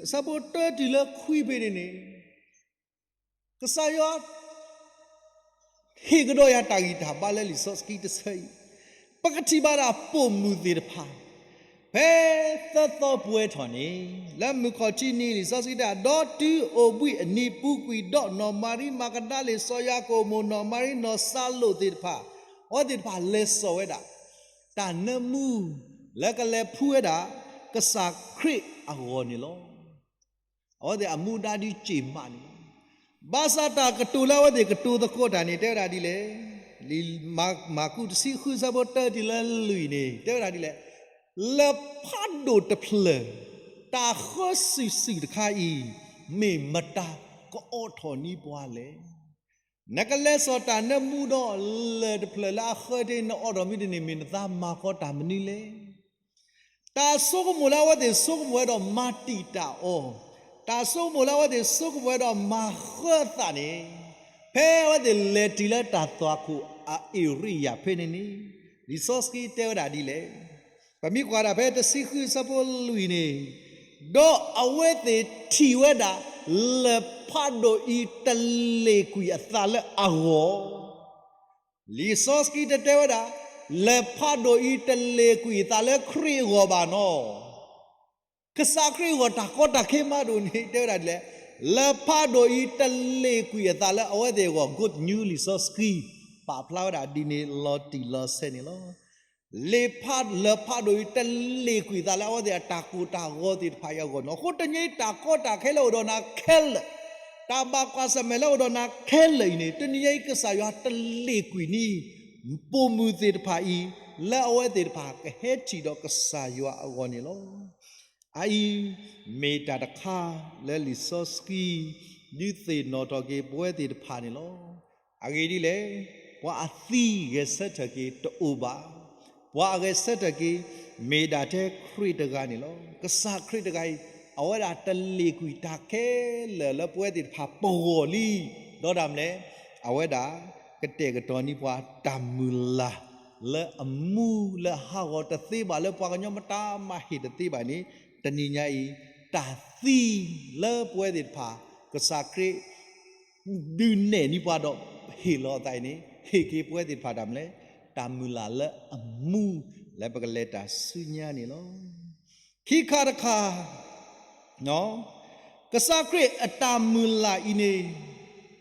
အဆၢဖိတၢတုၤလၢခွံဖဲန့ၣ်န့ၣ် ကစၢ်ယွၤ ဟ့ၣ်ကဒီးယၤတၢ်ဂံၢ်တၢ်ဘါလၢလံာ်စီဆှံတဆၢအံၤ, ပကထံၣ်ဘၣ်ဒၣ်ပိာ်မုၣ်သ့ၣ်တဖၣ် ဖဲသၢသီပှဲၤထီၣ်န့ၣ် လၢမုၢ်ခီၣ်ထံးနံၤလံာ်စီဆှံတဲ ဒီးတုၤအိၣ်ဘှံးအနံၤပူၤကွံာ်ဒီး နီၢ်မၤရံမၤကဒၤလ့ၣ် စီၤယၤကိာ်မိၢ် နီၢ်မၤရံ နီၢ်စၤလိာ်သ့ၣ်တဖၣ်, အဝဲသ့ၣ်တဖၣ်လဲၤစိာ်ဝဲဒၣ် တၢ်နၢမူ လၢကလဲၤဖှူဝဲဒၣ် ကစၢ်ခရံာ်အဂီၢ်န့ၣ်လီၤ. အဝဲသ့ၣ်အမူဒါဒုးစ့ၢ်မးန့ၣ်လီၤ. ဘၣ်ဆၣ်တၢ်ကတိၤလၢအဝဲသ့ၣ်ကတိၤသကိးတၢ်န့ၣ် တဲဝဲဒၣ်ဒ်လဲၣ်, လံာ်မၢ်ကူးတဆံဃုဆၢဖိတၢတုၤလၢလွံၢ်န့ၣ် တဲဝဲဒၣ်ဒ်လဲၣ်, လၢၢ်ဖးဒိၣ်တဖျၢၣ် တၢ်ဃၢစုာ်စုာ်တခါအံၤ မ့ၢ်မတၤကအိးထီၣ်န့ၢ်ပှၤလဲၣ်. နကလဲၤစိာ်တၢ်နၢမူဒီးလၢၢ်တဖျၢၣ်လၢအဃၢတ့ၢ်နအိးထီၣ်မ့ၢ်တန့ၢ် မ့ၢ်နသးမၤဃီတၢ်မနုၤလဲၣ်. တၢ်ဆိကမိၣ်လၢအဝဲသ့ၣ်ဆိကမိၣ်ဝဲဒီးမၤတံာ်တာ်အီၤ, တၢ်ဆိကမိၣ်လၢအဝဲသ့ၣ်ဆိကမိၣ်ဝဲဒီးမၤဃၢသးန့ၣ်, ဖဲအဝဲသ့ၣ်လဲၤတုၤလၢတၢ်သွၣ်ခိၣ်အareaဖဲန့ၣ်န့ၣ်, လံာ်စီဆှံတဲဝဲဒၣ်ဒ်လဲၣ်. ပမ့ၢ်ကွၢ်ဒၣ်ဖဲတဆံဃုဆၢဖိလွံၢ်န့ၣ်, ဒီးအဝဲသ့ၣ်ထံၣ်ဝဲဒၣ် လၢၢ်ဖးဒိၣ်အံၤတလ့ၣ်ကွံာ်အသးလၢအဂီၢ် လံာ်စီဆှံတတဲဝဲဒၣ်, လၢၢ်ဖးဒိၣ်အံၤတလ့ၣ်ကွံာ်အသးလၢခရံာ်အဂီၢ်ဘၣ်နီၤ. ကစၢ်ခရံာ်အဂီၢ်တၢ်ကီတၢ်ခဲမးဒိၣ်န့ၣ် တဲဝဲဒၣ်ဒ်လဲၣ်, လၢၢ်ဖးဒိၣ်အံၤတလ့ၣ်ကွံာ်အသးလၢအဝဲသ့ၣ်အဂီၢ် good news လံာ်စီဆှံ ပာ်ဖျါဝဲဒၣ်ဒ်န့ၣ်လီၤတံၢ်လီၤဆဲးန့ၣ်လီၤ. လၢၢ်ဖးဒိၣ်အံၤတလ့ၣ်ကွံာ်အသးလၢအဝဲသ့ၣ်အတၢ်ကိၢ်တၢ်ဂီၤသ့ၣ်တဖၣ်အံၤအဂီၢ်န့ၣ်, အဃိတနံၤအံၤတၢ်ကီတၢ်ခဲလၢအိၣ်ဒီးနၤခဲလၢာ် တၢ်ဘၣ်ကွၢ်ဆၢၣ်မဲာ်လၢအိၣ်ဒီးနၤခဲလၢာ်အံၤန့ၣ်, တနံၤညါအံၤကစၢ်ယွၤတလ့ၣ်ကွံာ်န့ၢ် ပိာ်မုၣ်သ့ၣ်တဖၣ်အံၤ လၢအဝဲသ့ၣ်တဖၣ်ကဟဲထံၣ်ဒီးကစၢ်ယွၤအဂီၢ်န့ၣ်လီၤ. အအံၤ မ့ၢ်တၢ်တခါလၢလံာ်စီဆှံ ဒုးသ့ၣ်နီၣ်ထီၣ်က့ၤပဝဲသ့ၣ်တဖၣ်န့ၣ်လီၤ. အဂ့ၢ်ဒ်လဲၣ်, ပှၤအသံဂဲၤဆၢထၢၣ်က့ၤတအိၣ်ဘၣ်. ပှၤအဂဲၤဆၢထၢၣ်က့ၤ မ့ၢ်ဒၣ်ထဲခရံာ်တဂၤန့ၣ်လီၤ. ကစၢ်ခရံာ်တဂၤအံၤ အဝဲဒၣ်တလ့ၣ်ကွံာ်တၢ်ခဲလၢာ်လၢပဝဲသ့ၣ်တဖၣ်ပဂီၢ်လံ, ဒီးဒၣ်မလဲၣ်, အဝဲဒၣ်ကတဲာ်ကတီၤန့ၢ်ပှၤတၢ်မုၢ်လၢ် လၢအမူလၢအဟးဂီၤတသ့ဘၣ် လၢပှၤကညီမတၤမၤဟ့ၣ်တသ့ဘၣ်န့ၣ်, တနံၤညါအံၤ တၢ်သံလၢပဝဲသ့ၣ်တဖၣ် ကစၢ်ခရံာ် ဒုးနဲၣ်န့ၢ်ပှၤဒီးဟ့ၣ်လီၤအသးအံၤန့ၣ် ဟ့ၣ်က့ၤပဝဲသ့ၣ်တဖၣ်တၢ်မနုၤလဲၣ်, တၢ်မုၢ်လၢ်လၢအမူ လၢပကလဲၤတၢ်ဆူညါန့ၣ်လီၤ. ခံခါတခါ, ကစၢ်ခရံာ်အတၢ်မုၢ်လၢ်အံၤန့ၣ်,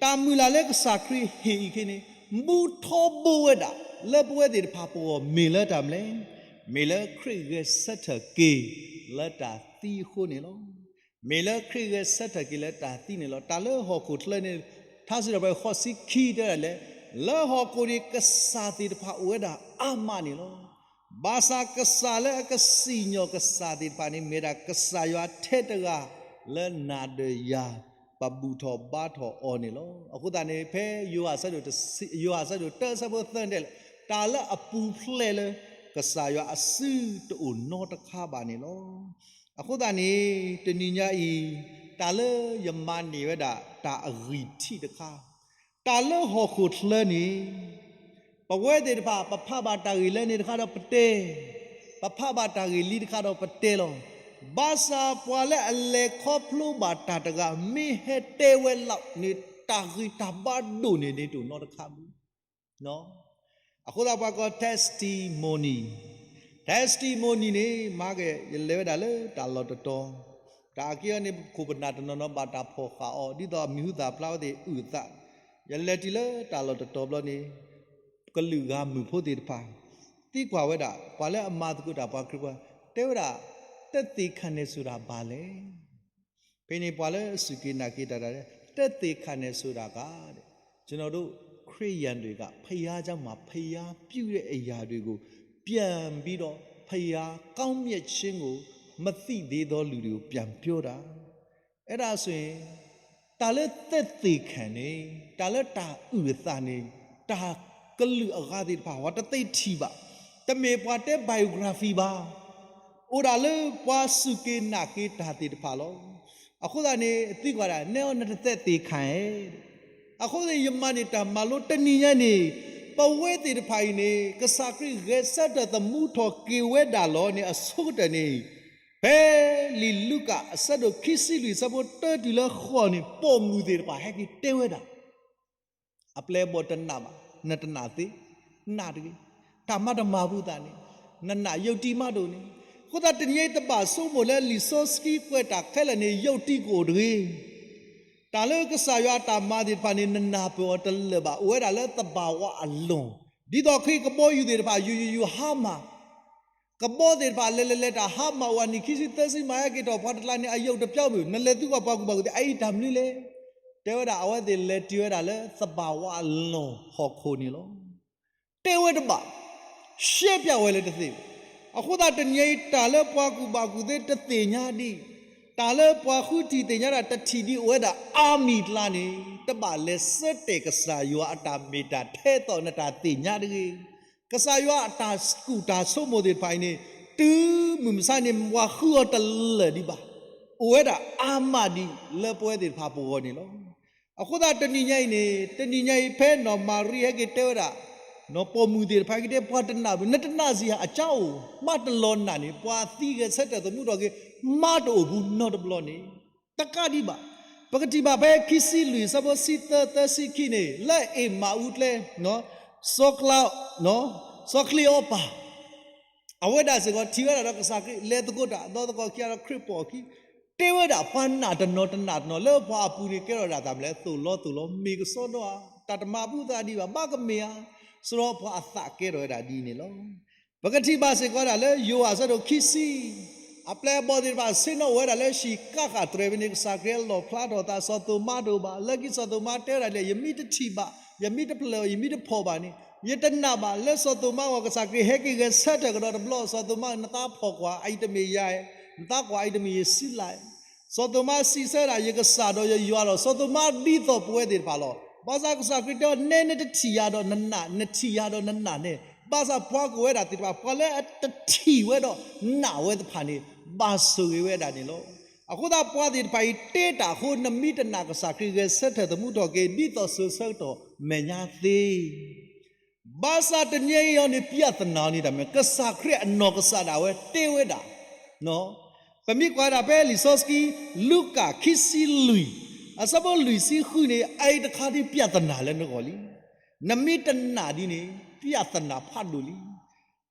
တၢ်မုၢ်လၢ်လၢကစၢ်ခရံာ်ဟ့ၣ်အံၤခဲအံၤန့ၣ် မူထီဘိဝဲဒၣ် လၢပဝဲသ့ၣ်တဖၣ်ပဂီၢ် မ့ၢ်လၢတၢ်မနုၤလဲၣ်, မ့ၢ်လၢခရံာ်ဂဲၤဆၢထၢၣ်က့ၤလၢတၢ်သံအဃိန့ၣ်လီၤ. မ့ၢ်လၢခရံာ်ဂဲၤဆၢထၢၣ်က့ၤလၢတၢ်သံန့ၣ်လီၤ. တၢ်လၢဟီၣ်ခိၣ်ချၢန့ၣ် ထါစံးထီၣ်ပတြၢၤ ဃိးဆံခံ တဲဝဲဒၣ်လဲၣ်, လၢဟီၣ်ခိၣ်န့ၣ် ကစၢ်သ့ၣ်တဖၣ်အိၣ်ဝဲဒၣ်အါမးန့ၣ်လီၤ. ဘၣ်ဆၣ်ကစၢ်လၢအကစံၣ်ညီၣ်ကစၢ်သ့ၣ်တဖၣ်န့ၣ် မ့ၢ်ဒၣ်ကစၢ်ယွၤထဲတဂၤ လၢနၤဒီးယၤ ပဘူၣ်ထီၣ်ဘါထီၣ်အီၤန့ၣ်လီၤ. အဃိသတးန့ၣ် ဖဲယိၤဟၣ်ဆၢဒိၣ်တဆံ, ယိၤဟၣ်ဆၢဒိၣ်တၢ ဆၢဖိသၢတဲလဲၣ်, တၢ်လၢအပူၤဖျဲးလၢ ကစၢ်ယွၤအစုတအိၣ်နီတခါဘၣ်န့ၣ်လီၤ. အဃိသတးန့ၣ် တနံၤညါအံၤ တၢ်လၢယမၤန့ၢ်ဝဲဒၣ်တၢ်အဂံၢ်ထံးတခါ, တၢ်လၢဟီၣ်ခိၣ်ချၢန့ၣ် ပဝဲသ့ၣ်တဖၣ် ပဖးဘၣ်တၢ်ဂ့ၢ်လၢန့ၣ်တခါဒီးပတဲ, ပဖးဘၣ်တၢ်ဂ့ၢ်လံတခါဒီးပတဲလီၤ. ဘၣ်ဆၣ်ပှၤလၢအလဲၤခီဖျိဘၣ်တၢ်တဂၤ မ့ၢ်ဟဲတဲဝဲလီၤန့ၣ် တၢ်ဂ့ၢ်တၢ်ဘါဒိၣ်န့ၣ်န့ၣ်တအိၣ်နီတခါဘၣ်. အဃိသတးပှၤကိး testimony, testimony န့ၣ် မၤက့ၤ ယလဲၤဝဲဒၣ်လၢတၢ်လီၢ်တတီၤ, တၢ်အက့အီၤန့ၣ် ပခိၣ်ပနၢ်တနီၤနီၤဘၣ်တၢ်ဖီၣ်ဃာ်အီၤ ဒ်သိးအမံၤဟူသၣ်ဖျါဝဲသ့ၣ်အုၣ်အသး, ယလဲၤတုၤလၢတၢ်လီၢ်တတီၤဘျီန့ၣ် ကလုာ်ဂၤမုၣ်ဖိသ့ၣ်တဖၣ် သံကွၢ်ဝဲဒၣ် ပှၤလၢအမၤသကိးတၢ်ပှၤခရံာ်ဖိ တဲဝဲဒၣ် သက်သေခံတယ်ဆိုတာဘာလဲ. ဖဲန့ၣ်ပှၤလၢအစူၢ်က့ၤနာ်က့ၤတၢ်တဂၤ သက်သေခံတယ်ဆိုတာက ကျွန်တော်တို့ ခရစ်ယာန်တွေက ဘုရားကျောင်းမှာ ဘုရားပြုတဲ့အရာတွေကို ပြန်ပြီးတော့ ဘုရားကောင်းမြတ်ခြင်းကို မသိသေးသောလူတွေကို ပြန်ပြောတာ. အဲ့ဒါဆိုရင် တၢ်လၢသက်သေခံန့ၣ် တၢ်လၢတၢ်အုၣ်အသးန့ၣ် တၢ်ကလုာ်အဂၤသ့ၣ်တဖၣ် ပှၤတသ့ထံၣ်ဘၣ်, တမ့ၢ်ပှၤတဲ biography ဘၣ်, အိၣ်ဒၣ်လၢပှၤစူၢ်က့ၤနာ်က့ၤတၢ်သ့ၣ်တဖၣ်လီၤ. အဃိသတးန့ၣ် သံကွၢ်ဒၣ် နဲအီၤနတသက်သေခံဧါ. အဃိသတး ယမၤန့ၢ်တၢ်မၤလိတနံၤညါန့ၣ် ပဝဲသ့ၣ်တဖၣ်အံၤန့ၣ် ကစၢ်ခရံာ်ဂဲၤဆၢထၢၣ်သမူထီၣ်က့ၤဝဲဒၣ်လီၤန့ၣ် အဆိကတၢၢ်န့ၣ် ဖဲလံာ်လူၤကၣ်အဆၢဒိၣ်ခံဆံလွံၢ် အဆၢဖိတၢတုၤလၢဃိးန့ၣ် ပိာ်မုၣ်သ့ၣ်တဖၣ်ဟဲက့ၤတဲဝဲဒၣ် အပျဲၢ်အဘီၣ်တနာ်ဘၣ်, နတနာ်သ့, နာ်တဂ့ၤ, တၢ်မၤတမၤဘူးသးန့ၣ်, နနာ်ယုၢ်တံၢ်မးဒိၣ်န့ၣ်, အဃိသတးတနံၤအံၤတဘၣ်ဆိကမိၣ်လၢလံာ်စီဆှံကွဲးတၢ်ခဲလၢာ်န့ၣ် ယုၢ်တံၢ်ကအိၣ်တဂ့ၤ. တၢ်လၢကစၢ်ယွၤအတၢ်မၤသ့ၣ်တဖၣ်န့ၣ် နနၢ်ပၢၢ်အီၤတလၢာ်ဘၣ်, အိၣ်ဝဲဒၣ်လၢသဘၣ်ဝးအလီၢ်, ဒ်သိးခ့ကဘီယူၤသ့ၣ်တဖၣ် ယူၤယူၤယူၤဟါမၢ် ကဘီသ့ၣ်တဖၣ်လဲၤလဲၤလဲၤတၢ်ဟါမၢ်အိၣ်အနံၣ်ခံဆံသၢဆံမးဟဲက့ၤထီၣ်ပှၤတကျါန့ၣ် အယုၢ်တပျီပူၤ နလဲၤသံကွၢ်ပှၤကူၣ်ဘၣ်ကူၣ်သ့ အအံၤတၢ်မနုၤလဲၣ်. တဲဝဲဒၣ်အဝဲသ့ၣ်လဲၤတုၤဝဲဒၣ်လၢသဘၣ်ဝးအလီၢ်ဟီၣ်ခိၣ်န့ၣ်လီၤ. တဲဝဲတဘၣ်, ရှဲပျးဝဲလၢတသ့ဘၣ်. အဃိသတးတနံၤအံၤတၢ်လၢပှၤကူၣ်ဘၣ်ကူၣ်သ့တသ့ၣ်ညါဒံး, တၢ်လၢပှၤဃုထံၣ်သ့ၣ်ညါဒၣ်တထံၣ်ဒံးအိၣ်ဝဲဒၣ်အါမံၤကျါန့ၣ် တဘၣ်လဲၤဆၢတဲာ်ကစၢ်ယွၤအတၢ်မ့ၢ်တၢ်ထဲသိးနတၢ်သ့ၣ်ညါတဂ့ၤ. ကစၢ်ယွၤအတၢ်ကူၣ်တၢ်ဆိကမိၣ်သ့ၣ်တဖၣ်အံၤန့ၣ် တုၤမုၢ်မဆါန့ၣ် ပှၤဃုအီၤတလၢာ်ဒံးဘၣ်. အိၣ်ဝဲဒၣ်အါမးဒံးလၢပဝဲသ့ၣ်တဖၣ်ပဂီၢ်န့ၣ်လီၤ. အဃိသတးတနံၤညါအံၤန့ၣ် တနံၤညါအံၤဖဲနီၢ်မၤရံဟဲက့ၤတဲဝဲဒၣ် နီၢ်ပိာ်မုၣ်သ့ၣ်တဖၣ်ဟဲက့ၤတဲ ပှၤတနာ်ဘူး နတနာ်စံးယၤ အကၠါအိၣ် မးတလီၤနာ်န့ၣ် ပှၤသံဂဲၤဆၢထၢၣ်သမူထီၣ်က့ၤ မးတအိၣ်ဘူးနီတဘျီန့ၣ် တကးဒံးဘၣ်. ပကထံၣ်ဘၣ်ဖဲခံဆံလွံၢ် အဆၢဖိဆံသၢ သၢဆံခံန့ၣ် လၢအ့ၣ်မးအူကျဲ စီၤကျး စီၤကျ့အီပၤ အဝဲဒၣ်စ့ၢ်ကီးထံၣ်ဝဲဒၣ်ဒီးကစၢ်ခရံာ် လဲၤသကိးတၢ် ဒီးသကိးခံဂၤဒီးခရံာ်ပိာ်အခံ တဲဝဲဒၣ်ပှၤနာ်တနီၤတနာ်တနီၤ လၢပှၤအပူၤန့ၣ်ကဲထီၣ်ဒၣ်တၢ်မနုၤလဲၣ် သိၣ်လီၤသိၣ်လီၤ မ့ၢ်ကစီဒီဧါ တၢ်တမၤဘူးသးဒံးဘၣ် ဘၣ်ကမ့ၢ်ဧါ စရီပှၤအသးကဲထီၣ်ဝဲဒၣ်ဒ်န့ၣ်လီၤ. ပကထံၣ်ဘၣ်စ့ၢ်ကီးဒၣ်လၢယိၤဟၣ်အဆၢဒိၣ်ခံဆံ အပျဲၢ်အဘီၣ်သ့ၣ်တဖၣ်ဆ့ၣ်နီၤအိၣ်ဝဲဒၣ်လၢဟံၣ်ကၣ်ဃၣ်တြဲၤဖဲန့ၣ် ကစၢ်ခရံာ်အလီၣ်ဖျါထီၣ်အသး စီၤသိၤမါတအိၣ်ဘၣ်. လၢခံစီၤသိၤမါတဲဝဲဒၣ်လၢ ယမ့ၢ်တထံၣ်ဘၣ်, ယမ့ၢ်တပျၢၢ်အီၤ, ယမ့ၢ်တဖီၣ်ဘၣ်န့ၣ် ယတနာ်ဘၣ်. လၢစီၤသိၤမါအဂီၢ် ကစၢ်ခရံာ်ဟဲက့ၤဂဲၤဆၢထၢၣ်ကဒီးတဘျီ, စီၤသိၤမါဧၢ, နသးဖီၣ်ကွၢ်, အအံၤတမ့ၢ်ယၤဧိၤ, နသးကွၢ်, အအံၤတမ့ၢ်ယစုလၢ်ဧိၤ. စီၤသိၤမါစံးဆၢဝဲဒၣ် ယကစၢ်ဒီးယယွၤလီၤ. စီၤသိၤမါဒ်သိးပဝဲသ့ၣ်တဖၣ်လီၤ. ဘၣ်ဆၣ်ကစၢ်ခရံာ်တဲအီၤ နဲနတထံၣ်ယၤဒီးနနာ်, နထံၣ်ယၤဒီးနနာ်န့ၣ်. ဘၣ်ဆၣ်ပှၤကအိၣ်ဝဲဒၣ်သ့ၣ်တဖၣ် ပှၤလၢအတထံၣ်ဝဲဒီးနာ်ဝဲသ့ၣ်တဖၣ်န့ၣ် ဘၣ်ဆိၣ်ဂ့ၤဝဲဒၣ်န့ၣ်လီၤ. အဃိသတး ပှၤသ့ၣ်တဖၣ်အံၤတဲတၢ်အဃိ နမ့ၢ်တနာ်ကစၢ်ခရံာ်ဂဲၤဆၢထၢၣ်သမူထီၣ်က့ၤ ဒ်သိးစိၤဆၢကတီၢ်မဲာ်ညါသ့ ဘၣ်ဆၣ်တနံၤအံၤအီၤန့ၣ် ပြဿနာအီၤန့ၣ်တမ့ၢ် ကစၢ်ခရံာ်အနီၢ်ကစၢ်ဒၣ်ဝဲတဲဝဲဒၣ်, ပမ့ၢ်ကွၢ်ဒၣ်ဖဲလံာ်စီဆှံ လူၤကၣ်ခံဆံလွံၢ် အဆၢဖိလွံၢ်ဆံဃုန့ၣ် အအံၤတခါဒ်ပြဿနာလၢနဂီၢ်လံ. နမ့ၢ်တနာ်ဒ်န့ၣ် ပြဿနာဖးဒိၣ်လံ.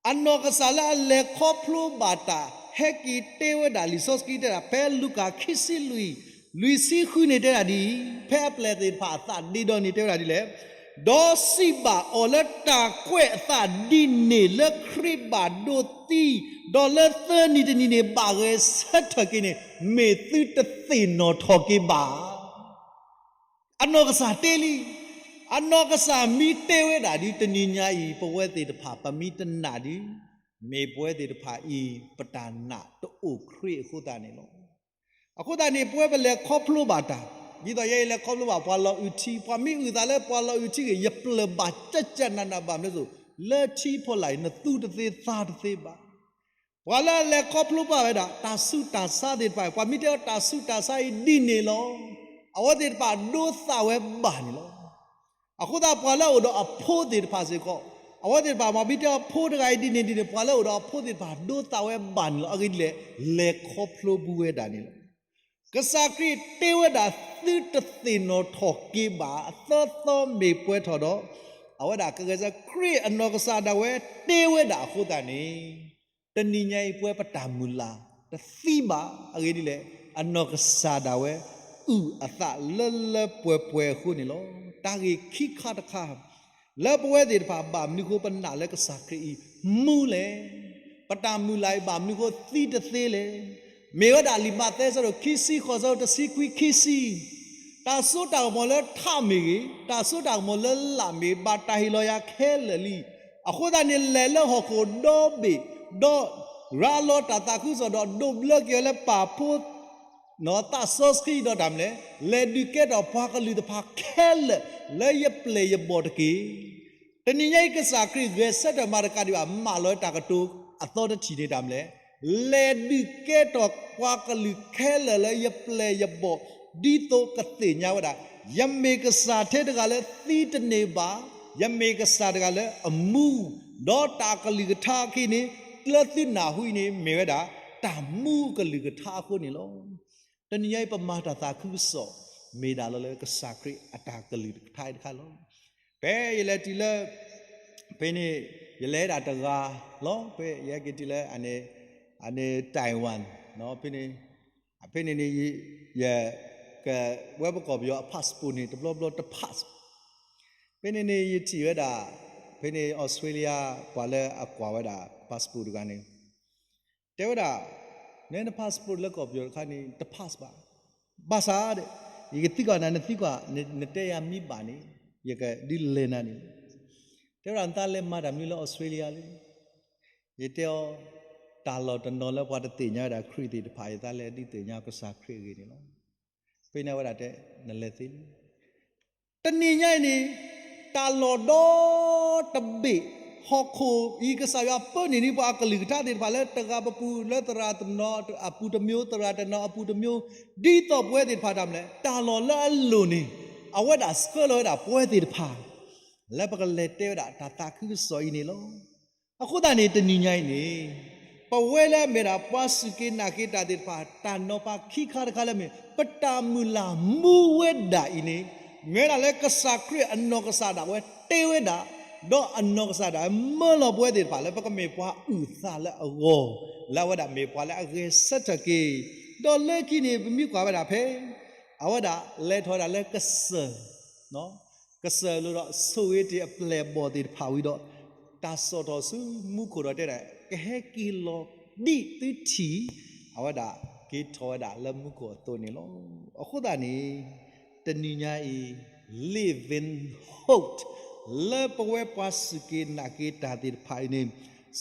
အနီၢ်ကစၢ်လၢအလဲၤခီဖျိဘၣ်တၢ် ဟဲက့ၤတဲဝဲဒၣ် လံာ်စီဆှံတဲဒၣ် ဖဲလူၤကၣ်ခံဆံလွံၢ် လွံၢ်ဆံဃုန့ၣ်တဲဒၣ်ဒ်အံၤ, ဖဲအပျဲၢ်သ့ၣ်တဖၣ်အသးဒ့ဒီန့ၣ်တဲဝဲဒၣ်ဒ်လဲၣ်, ဒီးစံးဘၣ်အီၤလၢတၢ်ကွဲးအသးဒ်န့ၣ်လၢခရံာ်ဘၣ်ဒိသံ, ဒီးလၢသၢနံၤတနံၤန့ၣ် ဘၣ်ဂဲၤဆၢထၢၣ်က့ၤန့ၣ် မ့ၢ်သုတသ့ၣ်နီၣ်ထီၣ်က့ၤဘၣ်. အနီၢ်ကစၢ်တဲလံ, အနီၢ်ကစၢ်မ့ၢ်တဲဝဲဒၣ်ဒ်တနံၤညါအံၤ ပဝဲသ့ၣ်တဖၣ် ပမ့ၢ်တနာ်ဒ်, မ့ၢ်ပဝဲသ့ၣ်တဖၣ်အံၤ ပတၢ်နာ်တအိၣ်ခရံာ်အဃိသတးန့ၣ်လီၤ. အဃိသတးန့ၣ် ပဝဲပလဲၤခီဖျိဘၣ်တၢ်, ဒ်သိးယဲအံၤလဲၤခီဖျိဘၣ်ပှၤလီၤအုးထံ, ပှၤမ့ၢ်အုၣ်သးလၢပှၤလီၤအုးထံဂ့ၤ ယပျၢၢ်ဘၣ်ကၠၢ်ကၠၢ်နးနး ဘၣ်မနုၤအဃိ, လၢထံဖီလာ်အံၤ နသူတသ့သးတသ့ဘၣ်. ပှၤလၢအလဲၤခီဖျိဘၣ်ဝဲဒၣ် တၢ်ဆူးတၢ်ဆါသ့ၣ်တဖၣ်အံၤ ပှၤမ့ၢ်တဲအီၤတၢ်ဆူးတၢ်ဆါအံၤဒ်န့ၣ်လီၤ. အဝဲသ့ၣ်တဖၣ်ဒိသးဝဲဘၣ်န့ၣ်လီၤ. အဃိသတး ပှၤလၢအအိၣ်ဒီးအဖိသ့ၣ်တဖၣ်စ့ၢ်ကီး, အဝဲသ့ၣ်တဖၣ် ပှၤမ့ၢ်တဲအီၤဖိတဂၤအံၤဒ်န့ၣ်ဒ်န့ၣ် ပှၤလၢအအိၣ်ဒီးအဖိသ့ၣ်တဖၣ်ဒိသးဝဲဘၣ်န့ၣ်လီၤ. အဂ့ၢ်ဒ်လဲၣ်, လဲၤခီဖျိဘူးဝဲဒၣ်န့ၣ်လီၤ. ကစၢ်ခရံာ်တဲဝဲဒၣ် သုတသ့ၣ်နီၣ်ထီၣ်က့ၤဘၣ် အသၢသီမ့ၢ်ပှဲၤထီၣ်ဒီး, အဝဲဒၣ်ကဂဲၤဆၢ ခရံာ်အနီၢ်ကစၢ်ဒၣ်ဝဲတဲဝဲဒၣ်အဃိသတးန့ၣ်, တနံၤညါအံၤပဝဲပတၢ်မုၢ်လၢ်တသံဘၣ်. အဂ့ၢ်ဒ်လဲၣ်, အနီၢ်ကစၢ်ဒၣ်ဝဲ အုၣ်အသးလၢလၢပှဲၤပှဲၤအဃိန့ၣ်လီၤ. တၢ်ဂ့ၢ်ခံခါတခါ လၢပဝဲသ့ၣ်တဖၣ် ဘၣ်မနုၤအဃိပနာ်လၢကစၢ်ခရံာ်အံၤမူလဲၣ်. ပတၢ်မုၢ်လၢ်အံၤ ဘၣ်မနုၤအဃိသံတသ့လဲၣ်. မ့ၢ်ဝဲဒၣ်လံာ်မးသဲ အဆၢဒိၣ်ခံဆံဃိး အဆၢဖိတဆံခွံခံဆံ, တၢ်စိတၢ်ကမီၤလၢထးမ့ၢ်ဂ့ၤ, တၢ်စိတၢ်ကမီၤလၢလာ်မ့ၢ်ဂ့ၤ ဘၣ်တၢ်ဟ့ၣ်လီၤယၤခဲလၢာ်လံ. အဃိသတးန့ၣ် လဲၤလၢဟီၣ်ခိၣ်ဒီဘ့ၣ်, ဒီးရၤလီၤတၢ်သးခုကစီၣ်ဒီး ဒိးဘျၢက့ၤအီၤလၢပၢ်ဖိ သးစီဆှံဒီးတၢ်မနုၤလဲၣ်, လဲၤဒုးကဲထီၣ်ပှၤကလုာ်တဖၣ်ခဲလၢာ် လၢယပျဲၢ်ယဘီၣ်တက့ၢ်. တနံၤညါအံၤ ကစၢ်ခရံာ်ဂဲၤဆၢထၢၣ်မၤတကးဒံးဘၣ် မၢလီၤတၢ်ကတိၤအသီတထံၣ်န့ၣ်တၢ်မနုၤလဲၣ်, လဲၤဒုးကဲထီၣ်ပှၤကလုာ်ခဲလၢာ်လၢယပျဲၢ်ယဘီၣ်, ဒ်သိးကသ့ၣ်ညါဝဲဒၣ်, ယမ့ၢ်ကစၢ်ထဲတဂၤလၢသံတန့ၢ်ဘၣ်, ယမ့ၢ်ကစၢ်တဂၤလၢအမူ, ဒီးတၢ်ကလုၢ်ကထါအခံန့ၣ် လၢသုနၢ်ဟူအံၤန့ၣ် မ့ၢ်ဝဲဒၣ် တၢ်မူကလုၢ်ကထါအဃိန့ၣ်လီၤ. တနံၤညါအံၤ ပမၤတၢ်သးခုကစီၣ် မ့ၢ်ဒၣ်လီၤလၢကစၢ်ခရံာ်အတၢ်ကလုၢ်ကထါတခါလီၤ. ဖဲယလဲၤတုၤလၢ ဖဲန့ၣ် ယလဲၤဒၣ်တဂၤလီၤ. ဖဲယဟဲက့ၤတုၤလၢ အန့ၣ် အန့ၣ် Taiwan ဖဲန့ၣ် ဖဲန့ၣ်န့ၣ် ယ က ဝဲပကီၢ်ပယီၤအ passport န့ၣ် တဘျီဘျီတ pass ဖဲန့ၣ်န့ၣ် ယထံၣ်ဝဲဒၣ် ဖဲန့ၣ် Australia ပှၤလၢအကွၢ်ဝဲဒၣ် passport တဂၤန့ၣ် တဲဝဲဒၣ်, နဲန passport လၢကီၢ်ပယီၤတခါန့ၣ် တ pass ဘၣ်. ဘၣ်ဆၣ်ဒီး ယကသံကွၢ်နၤ နသံကွၢ် နတဲယၤမ့ၢ်ဘၣ်န့ၣ် ယကဒုးလဲၤနၤန့ၣ်, တဲဝဲဒၣ် နသးလဲၤမၤတၢ်မနုၤလၢ Australia လဲၣ်. ယတဲအီၤ, တၢ်လီၢ်တနီၤလၢပှၤတသ့ၣ်ညါဝဲဒၣ်ခရံာ်သ့ၣ်တဖၣ် ယသးလဲၤဒုးသ့ၣ်ညါကစၢ်ခရံာ်အဂ့ၢ်န့ၣ်လီၤ. ဖဲန့ၣ်အဝဲဒၣ်တဲ နလဲၤသ့လံ. တနံၤညါအံၤန့ၣ် တၢ်လီၢ်ဒီတဘ့ၣ် ဟီၣ်ခိၣ်အံၤ ကစၢ်ယွၤပၢနုာ်န့ၢ်ပှၤအကလုၢ်ကထါသ့ၣ်တဖၣ်လၢ တဂၤပပူၤ လၢသရၣ်တနီၤအပူၤတမျိုး, သရၣ်တနီၤအပူၤတမျိုး, ဒ်သိးပဝဲသ့ၣ်တဖၣ်တၢ်မနုၤလဲၣ်, တၢ်လီၢ်လၢအလိၤန့ၣ် အဝဲဒၣ်ဆှၢလီၤဝဲဒၣ်ပဝဲသ့ၣ်တဖၣ် လၢပကလဲၤတဲဝဲဒၣ်တၢ်သးခုကစီၣ်အံၤန့ၣ်လီၤ. အဃိသတးန့ၣ် တနံၤညါအံၤန့ၣ် ပဝဲလၢအမ့ၢ်ဒၣ်ပှၤစူၢ်က့ၤနာ်က့ၤတၢ်သ့ၣ်တဖၣ် တၢ်နီၤဖးခံခါတခါလၢအမ့ၢ် ပတၢ်မုၢ်လၢ်မူဝဲဒၣ်အံၤန့ၣ် မ့ၢ်ဝဲဒၣ်လၢကစၢ်ခရံာ်အနီၢ်ကစၢ်ဒၣ်ဝဲတဲဝဲဒၣ်, ဒီးအနီၢ်ကစၢ်ဒၣ်ဝဲမၢလီၤပဝဲသ့ၣ်တဖၣ်လၢပကမ့ၢ်ပှၤအုၣ်သးလၢအဂီၢ်, လၢအဝဲဒၣ်မ့ၢ်ပှၤလၢအဂဲၤဆၢထၢၣ်က့ၤ, ဒီးလၢခံန့ၣ် ပမ့ၢ်ကွၢ်ဝဲဒၣ်ဖဲ အဝဲဒၣ်လဲၤထီၣ်ဝဲဒၣ်လၢကစၢၢ် ကစၢၢ်လိၤဒီးဆိၣ်ဂ့ၤတ့ၢ်အပျဲၢ်အဘီၣ်သ့ၣ်တဖၣ်ဝံၤဒီး တၢ်စိာ်ထီၣ်ဆူမူခိၣ်ဒီးတဲဒၣ် ကဟဲက့ၤလီၤဒ်သုထံၣ် အဝဲဒၣ်က့ၤထီၣ်ဝဲဒၣ်လၢမူခိၣ်အသိးန့ၣ်လီၤ. အဃိသတးန့ၣ် တနံၤညါအံၤ living hope လၢပဝဲပှၤစူၢ်က့ၤနာ်က့ၤတၢ်သ့ၣ်တဖၣ်အံၤန့ၣ်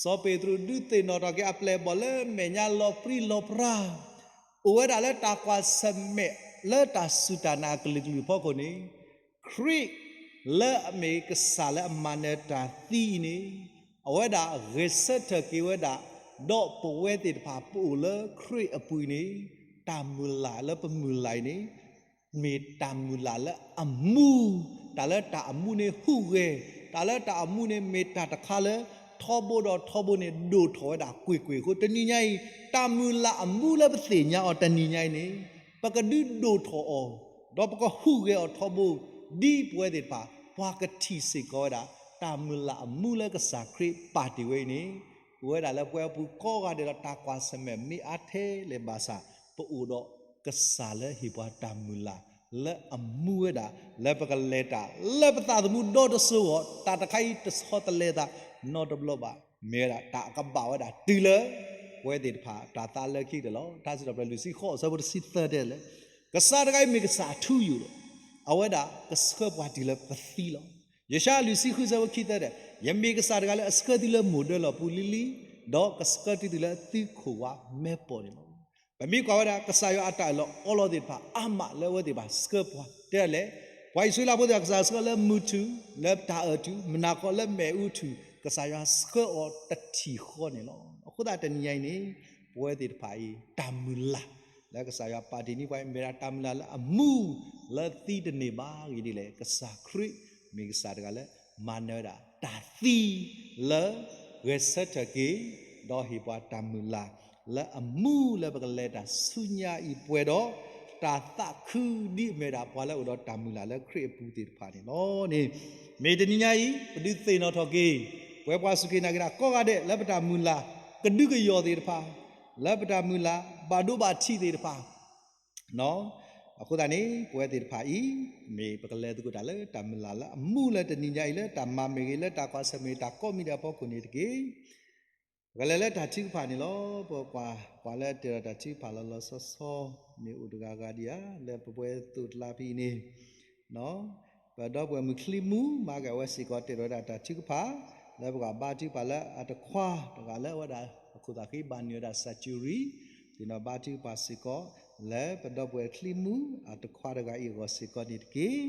စီၤပ့းတရူးဒုးသ့ၣ်နီၣ်ထီၣ်က့ၤအပျဲၢ်အဘီၣ်လၢမဲာ်ညါလီၤပြံလီၤပြါ အိၣ်ဝဲဒၣ်လၢတၢ်ကွၢ်ဆၢၣ်မဲာ် လၢတၢ်စူၢ်တၢ်နာ်အကလုာ်ကလုာ်အဖီခိၣ်န့ၣ် ခရံာ်လၢအမ့ၢ်ကစၢ်လၢအမၤနၢၤတၢ်သံအံၤန့ၣ် အဝဲဒၣ်ဂဲၤဆၢထၢၣ်က့ၤဝဲဒၣ် ဒီးပဝဲသ့ၣ်တဖၣ်ပအိၣ်လၢခရံာ်အပူၤအံၤန့ၣ် တၢ်မုၢ်လၢ်လၢပမုၢ်လၢ်အံၤန့ၣ် မ့ၢ်တၢ်မုၢ်လၢ်လၢအမူ, တၢ်လၢတၢ်အမူန့ၣ်ဟူးဂဲၤ, တၢ်လၢတၢ်အမူန့ၣ်မ့ၢ်တၢ်တခါလၢ ထီဘိဒီးထီဘိန့ၣ် ဒိၣ်ထီၣ်ဝဲဒၣ်ကွ့ၢ်ကွ့ၢ်အဃိ တနံၤညါအံၤ တၢ်မုၢ်လၢ်အမူလၢပသ့ၣ်ညါအီၤတနံၤညါအံၤန့ၣ် ပကဒုးဒိၣ်ထီၣ်အီၤ, ဒီးပကဟူးဂဲၤအီၤထီဘိ, ဒ်ပဝဲသ့ၣ်တဖၣ် ပှၤကထံၣ်စ့ၢ်ကီးဝဲဒၣ် တၢ်မုၢ်လၢ်အမူလၢကစၢ်ခရံာ်ပာ်တ့ၢ်ဝဲအံၤန့ၣ် အိၣ်ဝဲဒၣ်လၢပဝဲပူၤကိးဂၤဒဲးဒီးတၢ်ကွၢ်ဆၢၣ်မဲာ်မ့ၢ်အါထဲလဲၣ်ဘၣ်ဆၣ် ပအိၣ်ဒီးကစၢ်လၢဟ့ၣ်ပှၤတၢ်မုၢ်လၢ် လၢအမူဝဲဒၣ် လၢပကလဲၤတၢ်လၢပသးသမူဒီတစိၤအဂီၢ် တၢ်တခါအံၤတဆီတလဲအသးနီတဘျီဘၣ်, မ့ၢ်ဝဲဒၣ်တၢ်အကဘၣ်ဝဲဒၣ်တုၤလၢ ပဝဲသ့ၣ်တဖၣ်တၢ်သးလၢခံကတၢၢ်လီၤ. ထါစံးထီၣ်ပတြၢၤလွံၢ်ဆံဃိးအဆၢဖိတဆံသၢတဲလဲၣ်, ကစၢ်တဂၤအံၤမ့ၢ်ကစၢ်အထူအယိာ်လီၤ. အဝဲဒၣ်ကဆှၢပှၤတုၤလၢပသံလီၤ. ယၡါယၤလွံၢ်ဆံဃုအဆၢဖိခံသၢတဲ, ယမ့ၢ်ကစၢ်တဂၤလၢအဆှၢသုလၢမိၢ်ဒၢလီၢ်ပူၤလံလံ, ဒီးကဆှၢသုတုၤလၢသုခိၣ်ဝါမဲာ်ပိာ်န့ၣ်လီၤ. ပမ့ၢ်ကွၢ်ဝဲဒၣ် ကစၢ်ယွၤအတၢ်အၢၣ်လီၤအီလီၤသ့ၣ်တဖၣ် အါမးလၢအဝဲသ့ၣ်တဖၣ်ဆှၢပှၤ တဲလဲၣ်, ပှၤအံၣ်စရ့လးဖိသ့ၣ်တဖၣ် ကစၢ်ယွၤဆှၢလၢမုၢ်ထူၣ်, လၢတၢ်အၢၣ်ထူၣ်, မုၢ်နၤခီလၢမဲာ်အူထူၣ်, ကစၢ်ယွၤဆှၢအီၤတထံၣ်ဃီန့ၣ်လီၤ. အဃိသတးတနံၤညါအံၤန့ၣ် ပဝဲသ့ၣ်တဖၣ်အံၤ တၢ်မုၢ်လၢ် လၢကစၢ်ယွၤပာ်တ့ၢ်န့ၢ်ပှၤအံၤ မ့ၢ်ဒၣ်တၢ်မုၢ်လၢ်လၢအမူ လၢသံတန့ၢ်ဘၣ်အဂ့ၢ်ဒ်လဲၣ်, ကစၢ်ခရံာ်မ့ၢ်ကစၢ်တဂၤလၢ မၤနၢၤဝဲဒၣ်တၢ်သံ လၢဂဲၤဆၢထၢၣ်က့ၤ ဒီးဟ့ၣ်ပှၤတၢ်မုၢ်လၢ် လၢအမူလၢပကလဲၤတၢ်ဆူညါအံၤပှဲၤဒီး တၢ်သးခုဒ်အမ့ၢ်ဒၣ်ပှၤလၢအအိၣ်ဒီးတၢ်မုၢ်လၢ်လၢခရံာ်အပူၤသ့ၣ်တဖၣ်န့ၣ်လီၤန့ၣ်, မ့ၢ်တနံၤညါအံၤ ပဒုးသ့ၣ်နီၣ်ထီၣ်က့ၤ ပဝဲပှၤစူၢ်က့ၤနာ်က့ၤတၢ်ကိးဂၤဒဲးလၢပတၢ်မုၢ်လၢ် ကဒုကယီၢ်သ့ၣ်တဖၣ်, လၢပတၢ်မုၢ်လၢ် ဘၣ်ဒိဘၣ်ထံးသ့ၣ်တဖၣ် အဃိသတးန့ၣ် ပဝဲသ့ၣ်တဖၣ်အံၤ မ့ၢ်ပကလဲၤသကိးတၢ်လၢတၢ်မုၢ်လၢ်လၢအမူလၢတနံၤညါအံၤလၢတၢ်မၤမ့ၢ်ဂ့ၤ လၢတၢ်ကွၢ်ဆၢၣ်မဲာ်တၢ်ကိးမံၤဒဲးအဖီခိၣ်န့ၣ်တက့ၢ်. ပကလဲၤလၢတၢ်ထုကဖၣ်န့ၣ်လီၤ. ပကွၢ် ပှၤလၢအတ့ၢ်ဒီးတၢ်ထုကဖၣ်လီၤလီၤဆီဆီ မ့ၢ်အိၣ်တဂၤဂၤဒံးဧါ လၢပဝဲသိးတလါဖဲအံၤန့ၣ် ပဒီပုၢ်ဝဲၢ်မုၣ်ချံမူ မၤက့ၤအဝဲစ့ၢ်ကီးတ့ၢ်ဒီးဝဲဒၣ်တၢ်ထုကဖၣ် လၢပကဘါထုကဖၣ်လၢအတခွါတဂၤလၢအဝဲဒၣ်အခိၣ်သးဃ့ဘၣ်န့ၢ်ဝဲဒၣ် surgery သ့ၣ်နီၣ်ဘါထုကဖၣ်စ့ၢ်ကီး လၢပဒီပုၢ်ဝဲၢ်ချံမူအတခွါတဂၤအံၤအဂီၢ်စ့ၢ်ကီးန့ၣ်တက့ၢ်.